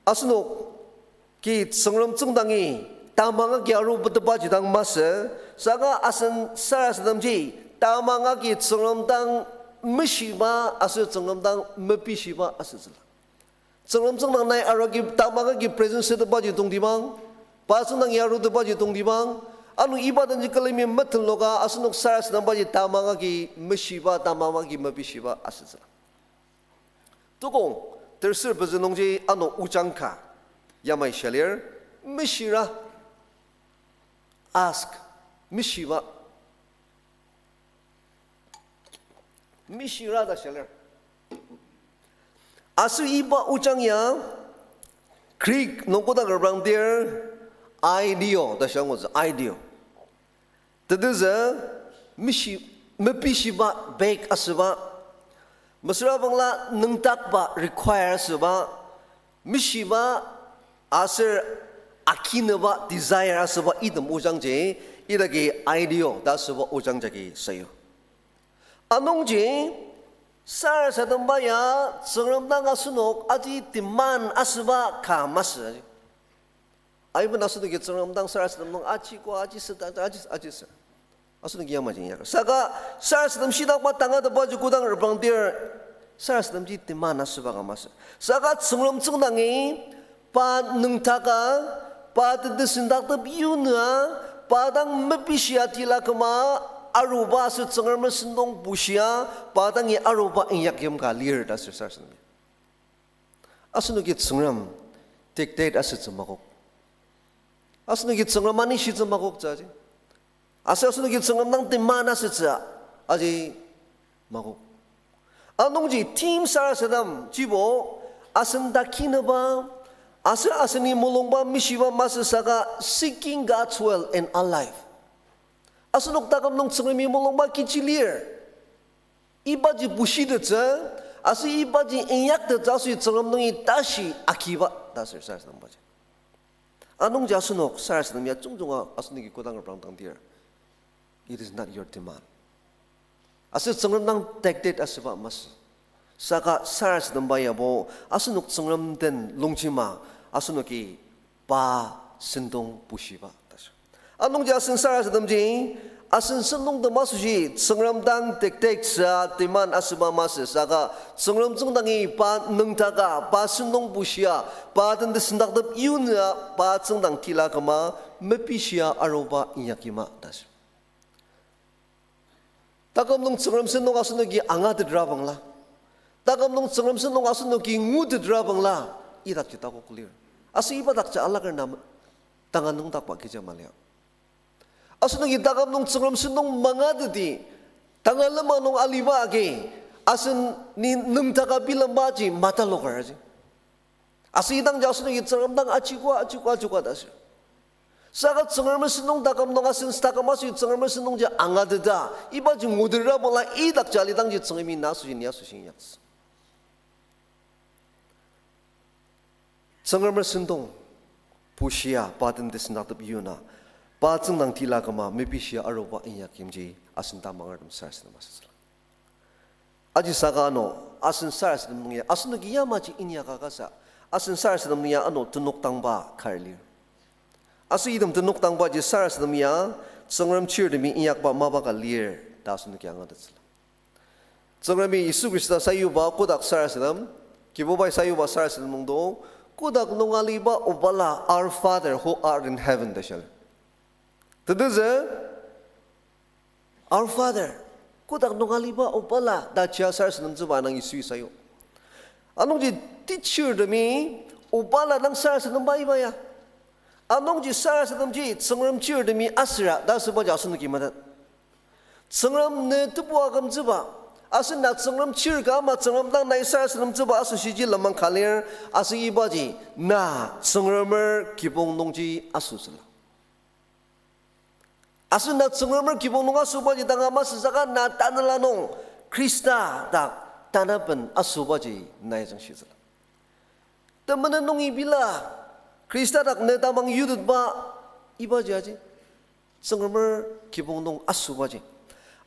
asenoki Tsüngrem tsüngdangi tamang agi aruba tebaji dang masü, saka asen sarasademji tamang agi Tsüngrem dang meshiba aser Tsüngrem dang mepishiba asütsüla. Tsüngrem tsüngdang nai arua agi tamang agi present sütetbaji tongtibang, pa tsüngdang ya arutetbaji tongtibang, ano iba denji külemi metenloka asenok sarasadembaji tamang agi meshiba, tamang agi mepishiba asütsüla. Tukong, terser pezü nungji ano ojang ka yamai shia lir, meshira, ask, meshiba. Meshira ta shia lir. Aser iba ojang ya Greek nung koda reprangdir, ideo ta shia angutsü, ideo. Tetezü meshi, mepishiba, beg asüba. Mesüra bangla nüngdakba, require asüba. Meshiba aser akinüba, desire asüba item ojangji, idaki ideo ta asüba ojang jagi sayu. Anungji, sarasademba ya Tsüngrem dang asenok aji demand asüba ka masü. Aiben asenoki Tsüngrem dang sarasadem nung aji ko, aji sü ta, aji, aji sü. Asenoki yamaji inyaker. Saka sarasadem shidakba tangatetbaji kodang reprangdir, sarasademji demand asüba ka masü. Saka Tsüngrem tsüngdangi pa nüngdaka, pa teti sendaktep yunüa, pa dang mepishia tila küma aruba aser Tsüngremer sentong bushia, pa dangi aruba inyakyim ka lir ta sür sarasadem. Asenoki Tsüngrem dictate asütsü makok. Asenoki Tsüngrem anishitsü makoktsü aji. Aser asenoki Tsüngrem dang demand asütsü aji makok. Anungji theme sarasadem jibo asen takinaba, aser aseni mulungba mishiba masü saka seeking God's will in our life. Asenok taküm nung Tsüngremi mulungba kechi lir. Ibaji bushitettsü, aser ibaji inyaktettsü asoshi Tsüngrem nungi tashi agiba ta sür sarasadembaji. Anungji asenok sarasadem ya jungjunga asenoki kodang reprangdangdir, it is not your demand. Aser Tsüngrem dang dictate asüba masü. Saka sarasademba yabo asenok Tsüngrem den longjema asenoki pa sentong bushiba ta sür. Anungji asen sarasademji, asen sentongtem asoshi Tsüngrem dang dictate sa demand asüba masü saka Tsüngrem tsüngdangi pa nüngdaka, pa sentong bushia, pa tenti sendaktep yunüa, pa tsüngdang tila küma mepishia aruba inyakyima ta sür. Taküm nung Tsüngrem sentong asenoki angatetra bangla, taküm nung Tsüngrem sentong asenoki ngutetra bangla, idakji takok lir. Aser iba dakji alaker na tanga nüngdakba kecha malia. Asenoki taküm nung Tsüngrem sentong mangateti, tanga lema nung aliba agi, asen ni nüngdaka bilembaji mataloker aji. Aser idangji asenoki Tsüngrem dang ajikua, ajikua, ajikua ta sür. Saka Tsüngremer sentong taküm nung asen taküm asoshi Tsüngremer sentongji angateta, ibaji ngutetra bangla idakji alidangji Tsüngremi na asoshi ni asoshi inyaktsü. Tsüngremer sentong bushia, pa tenti sendaktep yuna, pa tsüngdang tila küma mepishia aruba inyakyimji asen tamangertem sarasadem asütsüla. Ajisaka ano, asen sarasadem nung ya asenoki yamaji inyaka kasa, asen sarasadem nung ya ano tenok dangba kar lir. Aser item tenok dangbaji sarasadem ya Tsüngrem chirtemi inyakba mapa ka lir ta asenoki angatettsüla. Tsüngremi Yisu Khrista sayuba kotak sarasadem, Kibubai sayuba sarasadem nungdo, kotak nung aliba Obala, Our Father who art in heaven ta shia lir. Tetezü, Our Father, kotak nung aliba Obala ta jia sarasademtsüba nung Yisui sayu. Anungji teacher temi Obala dang sarasademba iba ya. Anungji sarasademji Tsüngrem chirtemi asüra ta asübaji asenoki metet. Tsüngrem ne tebu akümtsüba, aser na Tsüngrem chir ka ama Tsüngrem dang nai sarasademtsüba asoshiji lenmang ka lir, aser ibaji na Tsüngremer kibong nungji asütsüla. Aser na Tsüngremer kibong nung asübaji danga masü saka na tanela nung Khrista dak tanaben asübaji nai jangshitsüla. Temenen nungi bila Khrista dak ne tamang yutetba ibaji aji Tsüngremer kibong nung asübaji.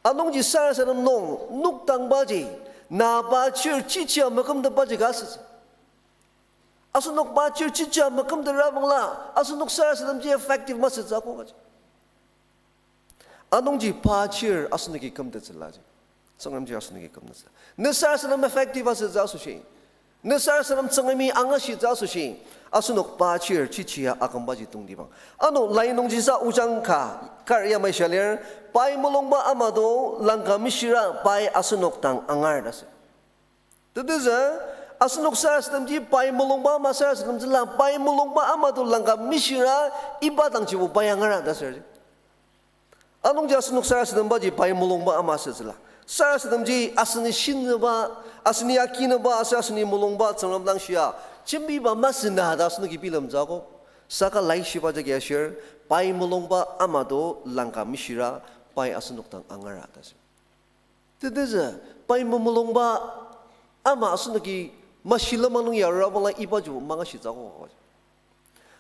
Anungji sarasadem nung nokdangbaji, na pa chir chichia makümtetbaji ka asütsü. Asenok pa chir chichia makümtetra bangla, asenok sarasademji effective masütsü akok aji. Anungji pa chir asenoki kümtettsüla ji. Tsüngremji asenoki kümtettsü. Ne sarasadem effective asütsü asoshi, ne sarasadem Tsüngremi angashitsü asoshi, asenok pa chir chichia akümbaji tongtibang. Ano lai nungjisa ojang ka, kar yamai shia lir, pai mulungba ama do langka mishira pai asenok dang angar ta sür. Tetezü, asenok sarasademji pai mulungba ama sarasademtsüla, pai mulungba ama do langka mishira iba dangjibo pai angara ta sür ji. Anungji asenok sarasadembaji pai mulungba ama asütsüla. Sarasademji aseni shinüba, aseni akinüba, aser aseni mulungba Tsüngrem dang shia jembiba masü na ta asenoki bilemtsü akok. Saka laishiba jagi ashir, pai mulungba ama do langka mishira pai asenok dang angara ta sür. Tetezü, pai memulungba ama asenoki mashi lenmang nung yarura bangla ibaji mangashitsü akok.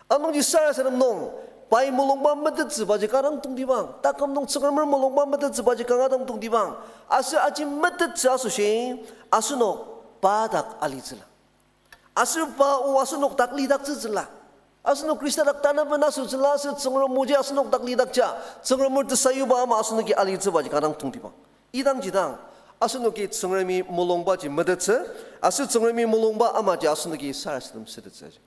Anungji sarasadem nung, pai mulungba metettsübaji kanga dang tongtibang, taküm nung Tsüngremer mulungba metettsübaji kanga dang tongtibang, aser aji metettsü asoshi, asenok pa dak alitsüla. Aser pa o asenok dak lidaktsütsüla. Asenok Khrista dak tanaben asütsüla, aser Tsüngrem oji asenok dak lidakja, Tsüngremer tesayuba ama asenoki alitsübaji kanga dang tongtibang. Idangji dang, asenoki Tsüngremi mulungbaji metettsü, aser Tsüngremi mulungba amaji asenoki sarasadem sütettsü.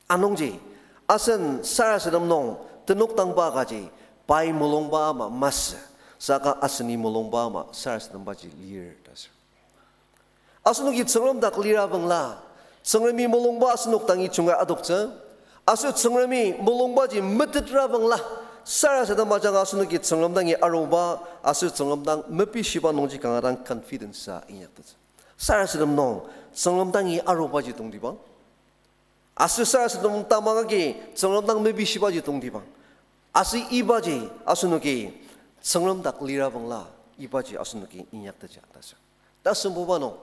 Anungji, asen sarasadem nung tenokdangba kaji, pai mulungba ama masü, saka aseni mulungba ama sarasadembaji lir ta sür. Asenoki Tsüngrem dak lira bangla, Tsüngremi mulungba asenok dangi junga adoktsü, aser Tsüngremi mulungbaji metetra bangla, sarasadem ajanga asenoki Tsüngrem dangi aruba, aser Tsüngrem dang mepishiba nungji kanga dang confidence-a inyaktettsü. Sarasadem nung, Tsüngrem dangi arubaji tongtibang. Aser sarasadem tamang agi Tsüngrem dang mepishibaji tongtibang. Aser ibaji asenoki Tsüngrem dak lira bangla, ibaji asenoki inyakteja ta sür. Tasembuba nung,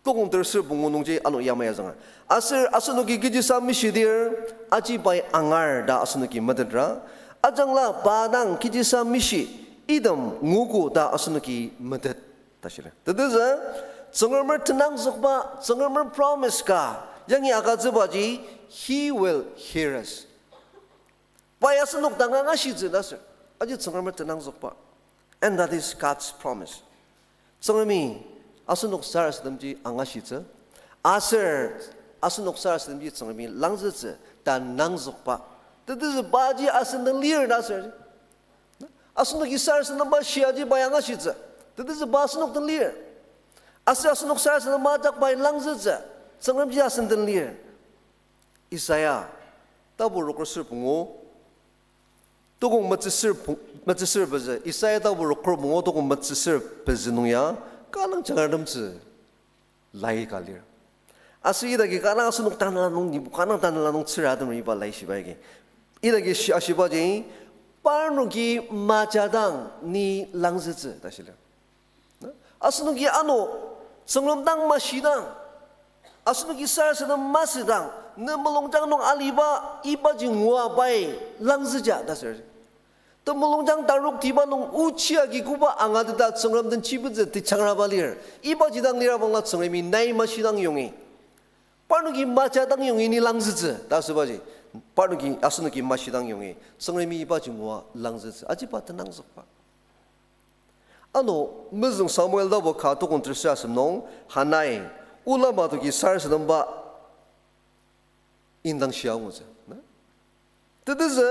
tokong ter ser pungu nungji ano yamai azünger. Aser asenoki kechisa mishidir, aji pai angar ta asenoki metetra. Ajangla pa dang kechisa mishi, item nguogo ta asenoki metet ta shir. Tetezü, Tsüngremer tenangzükba, Tsüngremer promise ka yangi agütsübaji, He will hear us. Pai asenok dang angashitsü ta sür. Aji Tsüngremer tenangzükba. And that is God's promise. Tsüngremi asenok sarasademji angashitsü. Aser asenok sarasademji Tsüngremi langzütsü ta nangzükba. Tetezü paji asen den lir ta sür. Asenoki sarasademba shiaji pai angashitsü. Tetezü pa asenok den lir. Aser asenok sarasademba ajak pai langzütsü. Tsüngremji asen den lir. Isaiah, tapu roker ser pungu, tokong metsüser pu-, metsüser pezü. Isaiah tapu roker pungu tokong metsüser pezü nung ya, kanga dang jangratemtsü lai ka lir. Aser idaki kanga dang asenok tanela nung, nibo kanga dang tanela nung tsüra atem iba laishiba agi. Idaki shi-, ashibaji, parnoki majadang ni langzütsü ta shilir. Asenoki ano, Tsüngrem dang mashidang, asenoki sarasadem masüdang, ne mulungjang nung aliba ibaji ngua pai langzüja ta sür. Temulungjang taroktiba nung ochi agi koba angateta Tsüngrem den chibetsü tejangraba lir. Ibaji dang lira bangla Tsüngremi nai mashidang yongi. Parnoki majadang yongi ni langzütsü ta asübaji. Parnoki asenoki mashidang yongi, Tsüngremi ibaji ngua langzütsü. Aji pa tenangzükba. Ano, mezüng Samuel tapu ka tokong ter ser asem nung, Hanai, olama toki sarasademba indang shia angutsü. Na? Tetezü,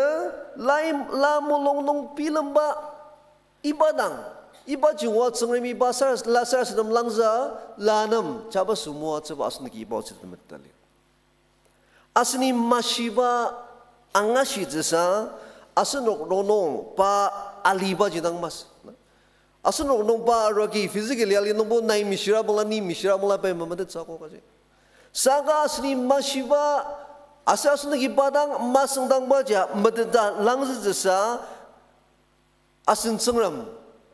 lai, la mulung nung bilemba, iba dang, ibaji ngua Tsüngremi pa sar-, la sarasadem langzü, la nem, jabaso moatsüba asenoki iba otsü temetet lir. Aseni mashiba angashitsüsa, asenok rongnung pa alibaji dang masü. Asenok nung pa aruagi physically ali nungbo nai mishira bangla ni mishira bangla pai memetettsü akok aji. Saka aseni mashiba, aser asenoki pa dang masüngdangbaji meteta langzütsüsa, asen Tsüngrem,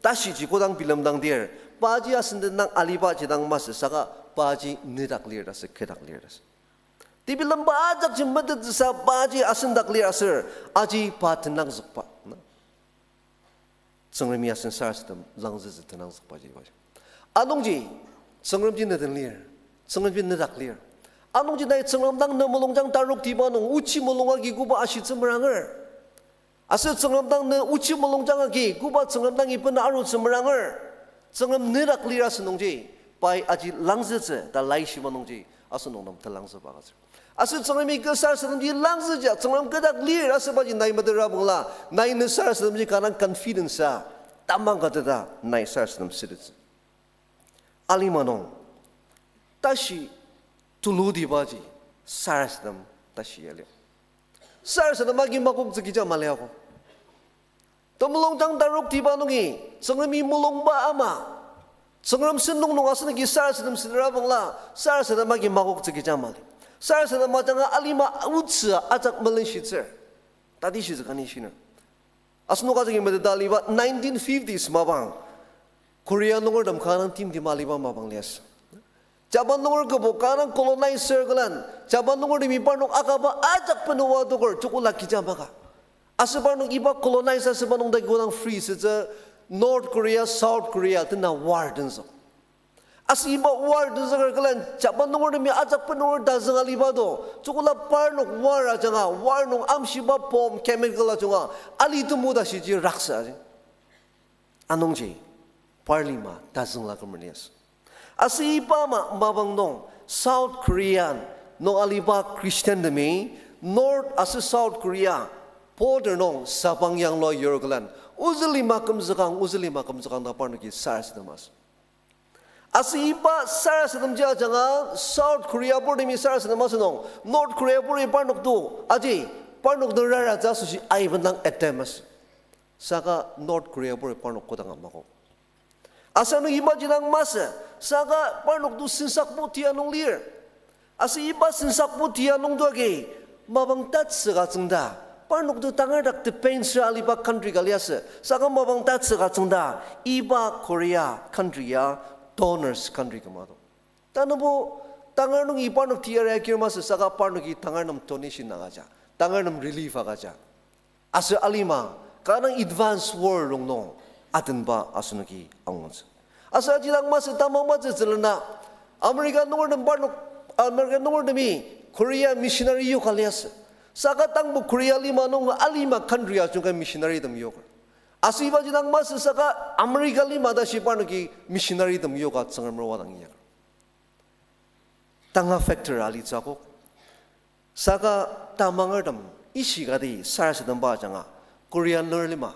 tashiji kodang bilemdangdir, paji asen den dang alibaji dang masü saka paji nedak lir ta sür, kedak lir ta sür. Tebilemba ajakji metettsüsa paji asen dak lir aser, aji pa tenangzükba. Na? Tsüngremi asen sarasadem langzütsü tenangzükbaji ibaji. Anungji, Tsüngremji ne den lir, Tsüngremji nedak lir. Anungji nai Tsüngrem dang ne mulungjang taroktiba nung ochi mulung agi koba ashitsü meranger. Aser Tsüngrem dang ne ochi mulungjang agi koba Tsüngrem dangi bena arutsü meranger. Tsüngrem nedak lir asü nungji, pai aji langzütsü ta laishiba nungji, asenok nem telangzüba agütsür. Aser Tsüngremi kü sarasademji langzütsü, Tsüngrem kü dak lir asübaji nai metera bangla, nai ne sarasademji kanga dang confidence-a, tamang ka teta nai sarasadem sütettsü. Alima nung, tashi tulutibaji sarasadem tashi ya lir. Sarasadem agi makoktsü kecha mali ako. Temulungjang taroktiba nungi, Tsüngremi mulungba ama, Tsüngrem sentong nung asenoki sarasadem südera bangla, sarasadem agi makoktsü kecha mali. Sarasadem ajanga alima otsü ajak melenshitsür. Tatishitsü kani shiner. Asenok ajaki meteta aliba nineteen fifties mapang, Korea nungertem kanga dang timtima aliba mapang liasü. Japan nunger kübok kanga dang colonizer külen, Japan nungertemi parnok akaba ajak benoa toker chokola kecha maka. Aser parnok iba colonize asüba nung dagi kodang free sütsü North Korea, South Korea tena war tenzük. Aser iba war tenzüker külen Japan nungertemi ajak benunger tazüng aliba to, chokola parnok war ajanga, war nung amshiba bomb chemical ajunga, ali temu ta shiji raksü aji. Anungji, par lima tazüngla kümer liasü. Aser iba ama mapang nung South Korea nung aliba Christian temi North aser South Korea border nung sabang yanglua yur külen, ozü lima kümzükang, ozü lima kümzükang ta parnoki sarasadem masü. Aser iba sarasademji ajanga South Korea bortemi sarasadem masü nung, North Korea bortemi parnok to, aji, parnok to raratsü asoshi aibendang attempt masü. Saka North Korea bortemi parnok kodanga makok. Aser ano ibaji dang masü, saka parnok to sensakbo tia nung lir. Aser iba sensakbo tia nung to agi, mapang tatsüka tsüngda, parnok to tangar dak defense aliba country ka liasü, saka mapang tatsüka tsüngda, iba Korea country ya donors country küma to. Tanübo tangar nungi parnok tiyari akir masü saka parnoki tangar nem donation agüja, tangar nem relief agüja. Aser alima, kanga advance war rongnung atenba asenoki angutsü. Aser aji dang masü tamang matsü tsülena, America nungertem parnok, America nungertemi Korea missionary yoka liasü. Saka tangbo Korea lima nung alima country ajungka missionarytem yoker. Aser ibaji dang masü saka America lima tashi parnoki missionarytem yoka Tsüngremer wadang inyaker. Tanga factor alitsü akok. Saka tamangertem ishikati sarasademba ajanga Korea ner lima,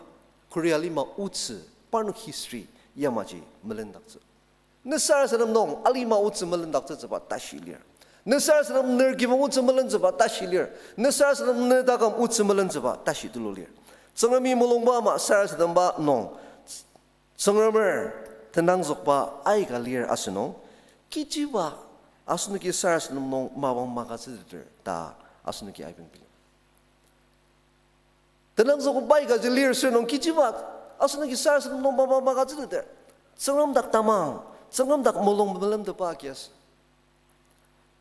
Korea lima otsü parnok history yamaji melendaktsü. Ne sarasadem nung alima otsü melendaktsütsüba tashi lir. Ne sarasadem ner kibong otsü melentsüba tashi lir. Ne sarasadem ne taküm otsü melentsüba tashi tulu lir. Tsüngremi mulungba ama sarasademba nung Tsüngremer tenangzükba aika lir asünung, kechiba asenoki sarasadem nung mapang magütsüteter ta asenoki aiben bilemer. Tenangzükba aika ji lir sür nung kechiba asenoki sarasadem nung mapang magütsüteter. Tsüngrem dak tamang, Tsüngrem dak mulung melemtetba agi asü.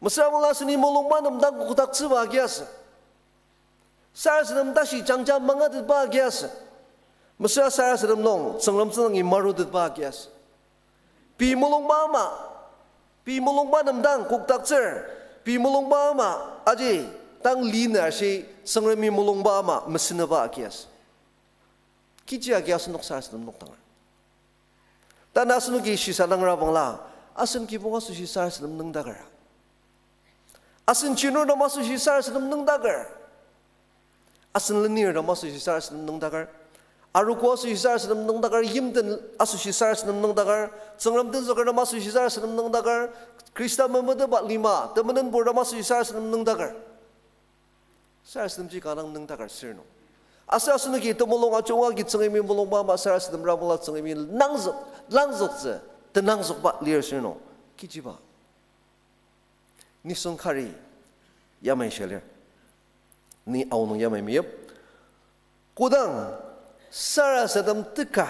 Mesüra bangla aseni mulungba nem dang kokdaktsüba agi asü. Sarasadem tashi jangja mangatetba agi asü. Mesüra sarasadem nung Tsüngrem tsüngdangi marutetba agi asü. Pei mulungba ama, pei mulungba nem dang kokdaktsür, pei mulungba ama aji dang liner ashi Tsüngremi mulungba ama mesünaba agi asü. Kechi agi asenok sarasadem nokdanger. Tanü asenoki shisadangera bangla, asen kibong asoshi sarasadem nüngdaker. Asen chinur nem asoshi sarasadem nüngdaker. Asen lenir nem asoshi sarasadem nüngdaker. Arogo asoshi sarasadem nüngdaker, yimten asoshi sarasadem nüngdaker, Tsüngrem tenzüker nem asoshi sarasadem nüngdaker, Khrista memetetba lima temenenbur nem asoshi sarasadem nüngdaker. Sarasademji kanga nüngdaker sür nung, aser asenoki temulung ajunga agi Tsüngremi mulungba ama sarasadem rabangla Tsüngremi nangzük, langzüktsü, tenangzükba lir sür nung, kechiba nisung kari yamai shia lir. Ni aonung yamai meyip. Kodang sarasadem teka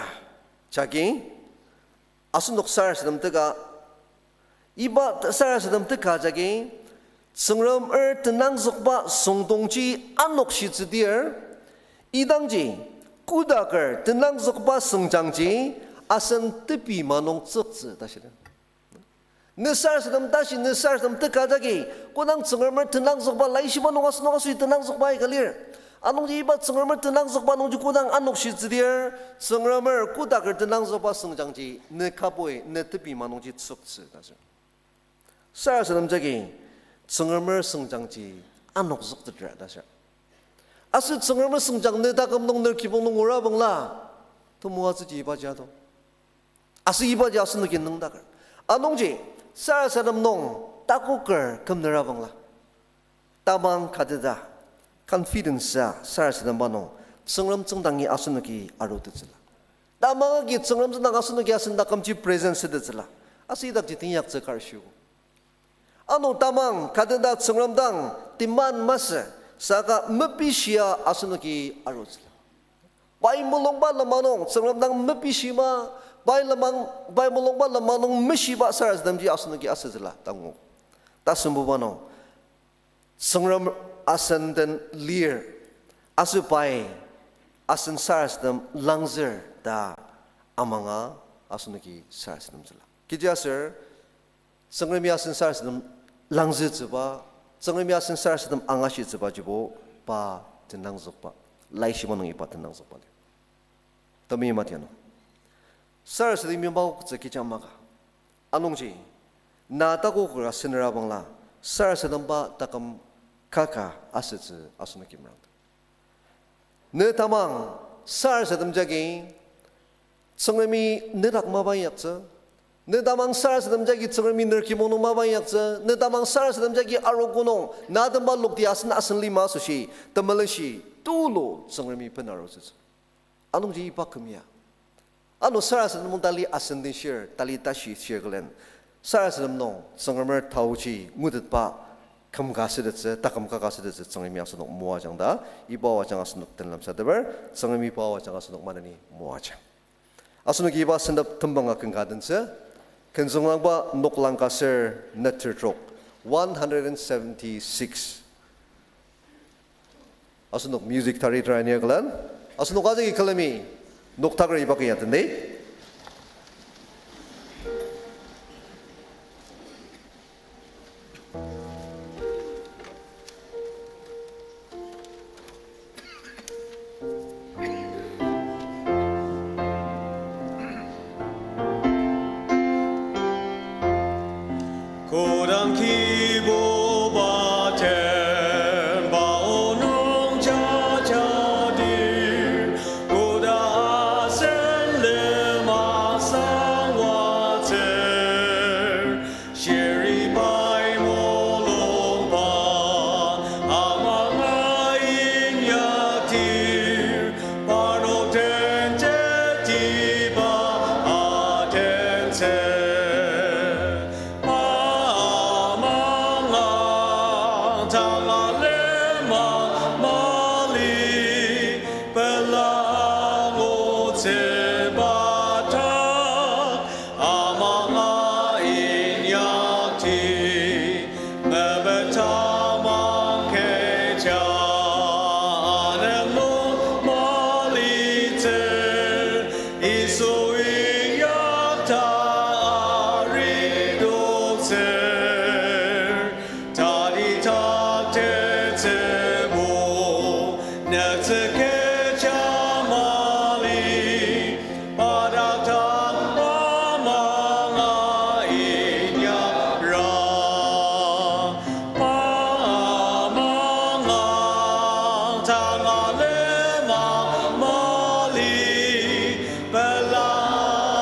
jagi, asenok sarasadem teka, iba t-, sarasadem teka jagi, Tsüngremer tenangzükba süngdongji anokshidsüdir, idangji kodaker tenangzükba süngjangji asen tepi ma nung tsüktsü ta shidi. Ne sarasadem tashi, ne sarasadem teka jagi, kodang Tsüngremer tenangzükba laishiba nung asenok asoshi tenangzükba aika lir. Anungji iba Tsüngremer tenangzükba nungji kodang anokshidsüdir, Tsüngremer kodaker tenangzükba süngjangji ne kaboi, ne tepi ma nungji tsüktsü ta shir. Sarasadem jagi Tsüngremer süngjangji anokzüktetra ta shir. Aser Tsüngremer süngjang ne taküm nung, ne kibong nung ngura bangla, temoatsüji ibaji adong. Aser ibaji asenoki nüngdaker. Anungji, sarasadem nung takoker kümnüra bangla, tamang kateta confidence-a sarasademba nung Tsüngrem tsüngdangi asenoki arutettsüla. Tamang agi Tsüngrem tsüngdang asenoki asen takümji present sütettsüla. Aser idakji teinyaktsü kar shiogo. Ano tamang kateta Tsüngrem dang demand masü, saka mepishia asenoki arutsüla. Pai mulungba lenmang nung Tsüngrem dang mepishima, pai lenmang, pai mulungba lenmang nung meshiba sarasademji asenoki asütsüla tangu. Tasembuba nung, Tsüngrem asen den lir, aser pai asen sarasadem langzür ta amanga asenoki sarasademtsüla. Kechiaser, Tsüngremi asen sarasadem langzütsüba, Tsüngremi asen sarasadem angashitsübajibo pa tenangzükba, laishiba nungi pa tenangzükba lir. Temeim atianu, sarasadem yimba oktsü kecha maka. Anungji, na takoker asenera bangla, sarasademba taküm kaka asütsü asenoki merangdi. Ne tamang sarasadem jagi Tsüngremi nedak mapa inyaktsü. Ne tamang sarasadem jagi Tsüngremi ner kibong nung mapa inyaktsü. Ne tamang sarasadem jagi arogo nung na temba lokti asen asen lima asoshi temelenshi tulu Tsüngremi benarutsütsü. Anungji iba küm ya. Ano sarasadem nung tali asen den shir, tali tashi shir külen, sarasadem nung Tsüngremer taoji ngutetba küm ka sütettsü, taküm ka ka sütettsü Tsüngremi asenok moajang ta, iba ajanga asenok tenlemsateper, Tsüngremi iba ajanga asenok maneni moajang. Asenoki iba sentep tembanga ken ka dentsü, Kenzüngangba noklang ka ser neter trok, one hundred and seventy-six. Asenok music tari tera ania külen, asenok ajaki külemi noktaker iba ken ya teni. Kodang Kibuba temba onung jajadir, koda asen lema sangwatsür, shiri pai mulungba amanga inyakdir, parnok den tetiba atentsü. Pa amanga tanga lema mali, pela angutsüba dak amanga inyakdi, mepet tamang kecha anemlung malitsü, Yisu inyakta arituktsür. Tatitak tetsübo nüktsü kecha mali, pa dak dang amanga inyakra. Pa amanga tanga lema mali, pela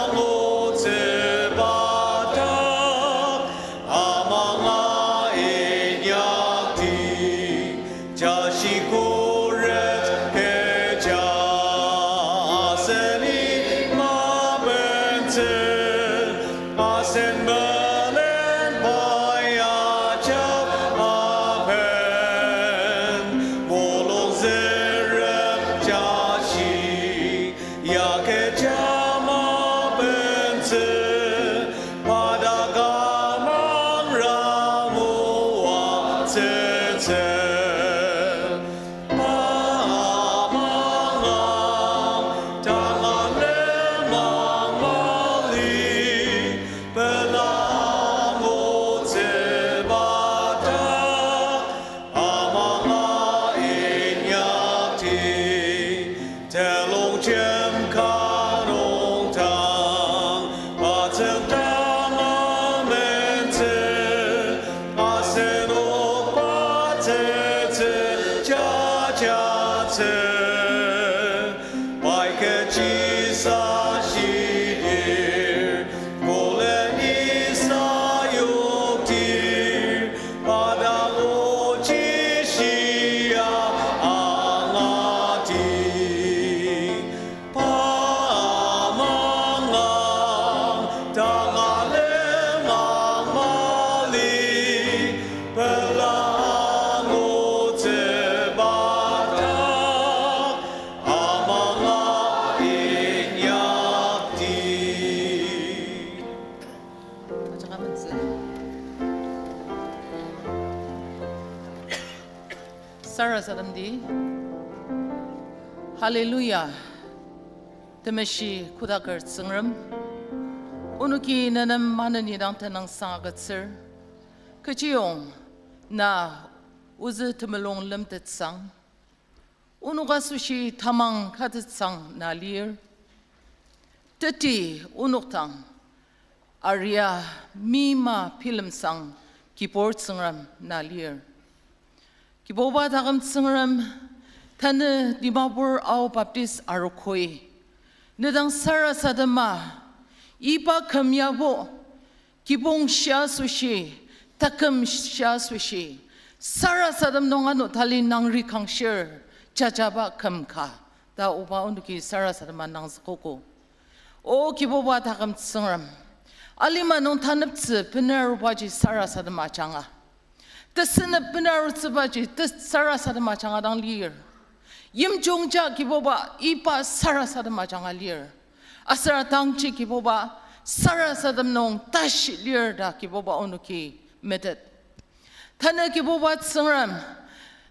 angutsüba dak amanga inyakdi, tashi khuret kecha aseni mapentsü, asen melen pai ajak apen, mulung zürep tashi ya kecha mapentsü, pa dak amang ranguatsütsü. Pa amanga tanga lema mali, pela angutsüba dak amanga inyakdi, telongjem ka nung dang, pa tsük dang amentsü, asenok pa tetsü jajatsü. Pai kechi sa shidir, koleni sayokdir, pa dang ochi shia angati. Pa amanga tanga lema mali, pela angutsüba dak amanga inyakdi. Ajak amentsü. Sarasademdi. Hallelujah. Temeshi kodaker Tsüngrem, onoki nenem maneni dang tenüngsang agütsür. Kechiyong na ozü temulung lemtetsang, onok asoshi tamang katetsang na lir. Teti onok dang aria mima bilemsang kibur Tsüngrem na lir. Kibuba taküm Tsüngrem, tanü Dimapur Ao Baptist Arogoi, ne dang sarasadema, iba küm yabo, kibong shia asoshi, taküm shia asoshi, sarasadem nung ano tali nangri kangshir, jajaba küm ka, ta oba onoki sarasadema nangzükogo. O Kibuba taküm Tsüngrem, alima nung taneptsü benarubaji sarasadema ajanga, tesünep benarutsübaji te- sarasadema ajanga dang lir. Yimjungja Kibuba iba sarasadema ajanga lir. Aser atangji Kibuba sarasadem nung tashi lir ta Kibuba onoki metet. Tanü Kibuba Tsüngrem,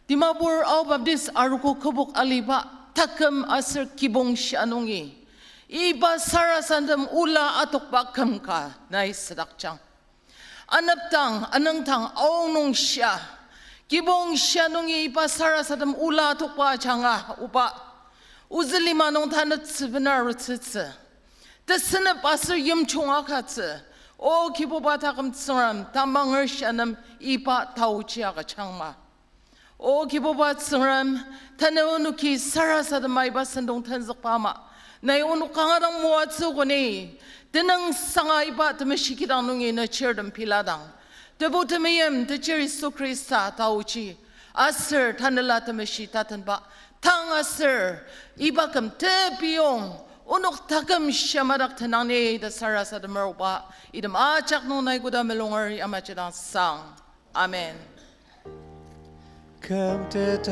Dimapur Ao Baptist Arogo kübok aliba taküm aser kibong shia nungi, iba sarasadem ola atokba küm ka nai südakjang. Anepdang, anüngdang, aonung shia, kibong shia nungi iba sarasadem ola atokba ajanga, oba, ozü lima nung taneptsü benarutsütsü, tesünep aser yimjung akatsü, O Kibuba taküm Tsüngrem, tamanger shia nem iba taoji agüjangma. O Kibuba Tsüngrem, tanü onoki sarasadema iba sentong tenzükba ama, nai onok kanga dang moatsü koni, tenüngsanga iba temeshi kidang nungi ne chirtem piladang, Tebu temeim techir Yisu Khrista taoji, aser Tanela Temeshi tatenba, tang aser iba küm tepiyong, onok taküm shia madak tenang ni ta sarasademer oba, item ajak nung nai koda melunger yamaji dang sang. Amen. Kümtetba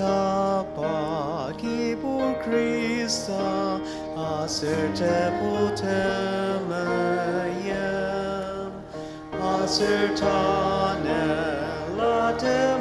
Kibur Khrista, aser Tebu temeim, aser Tanela Tem-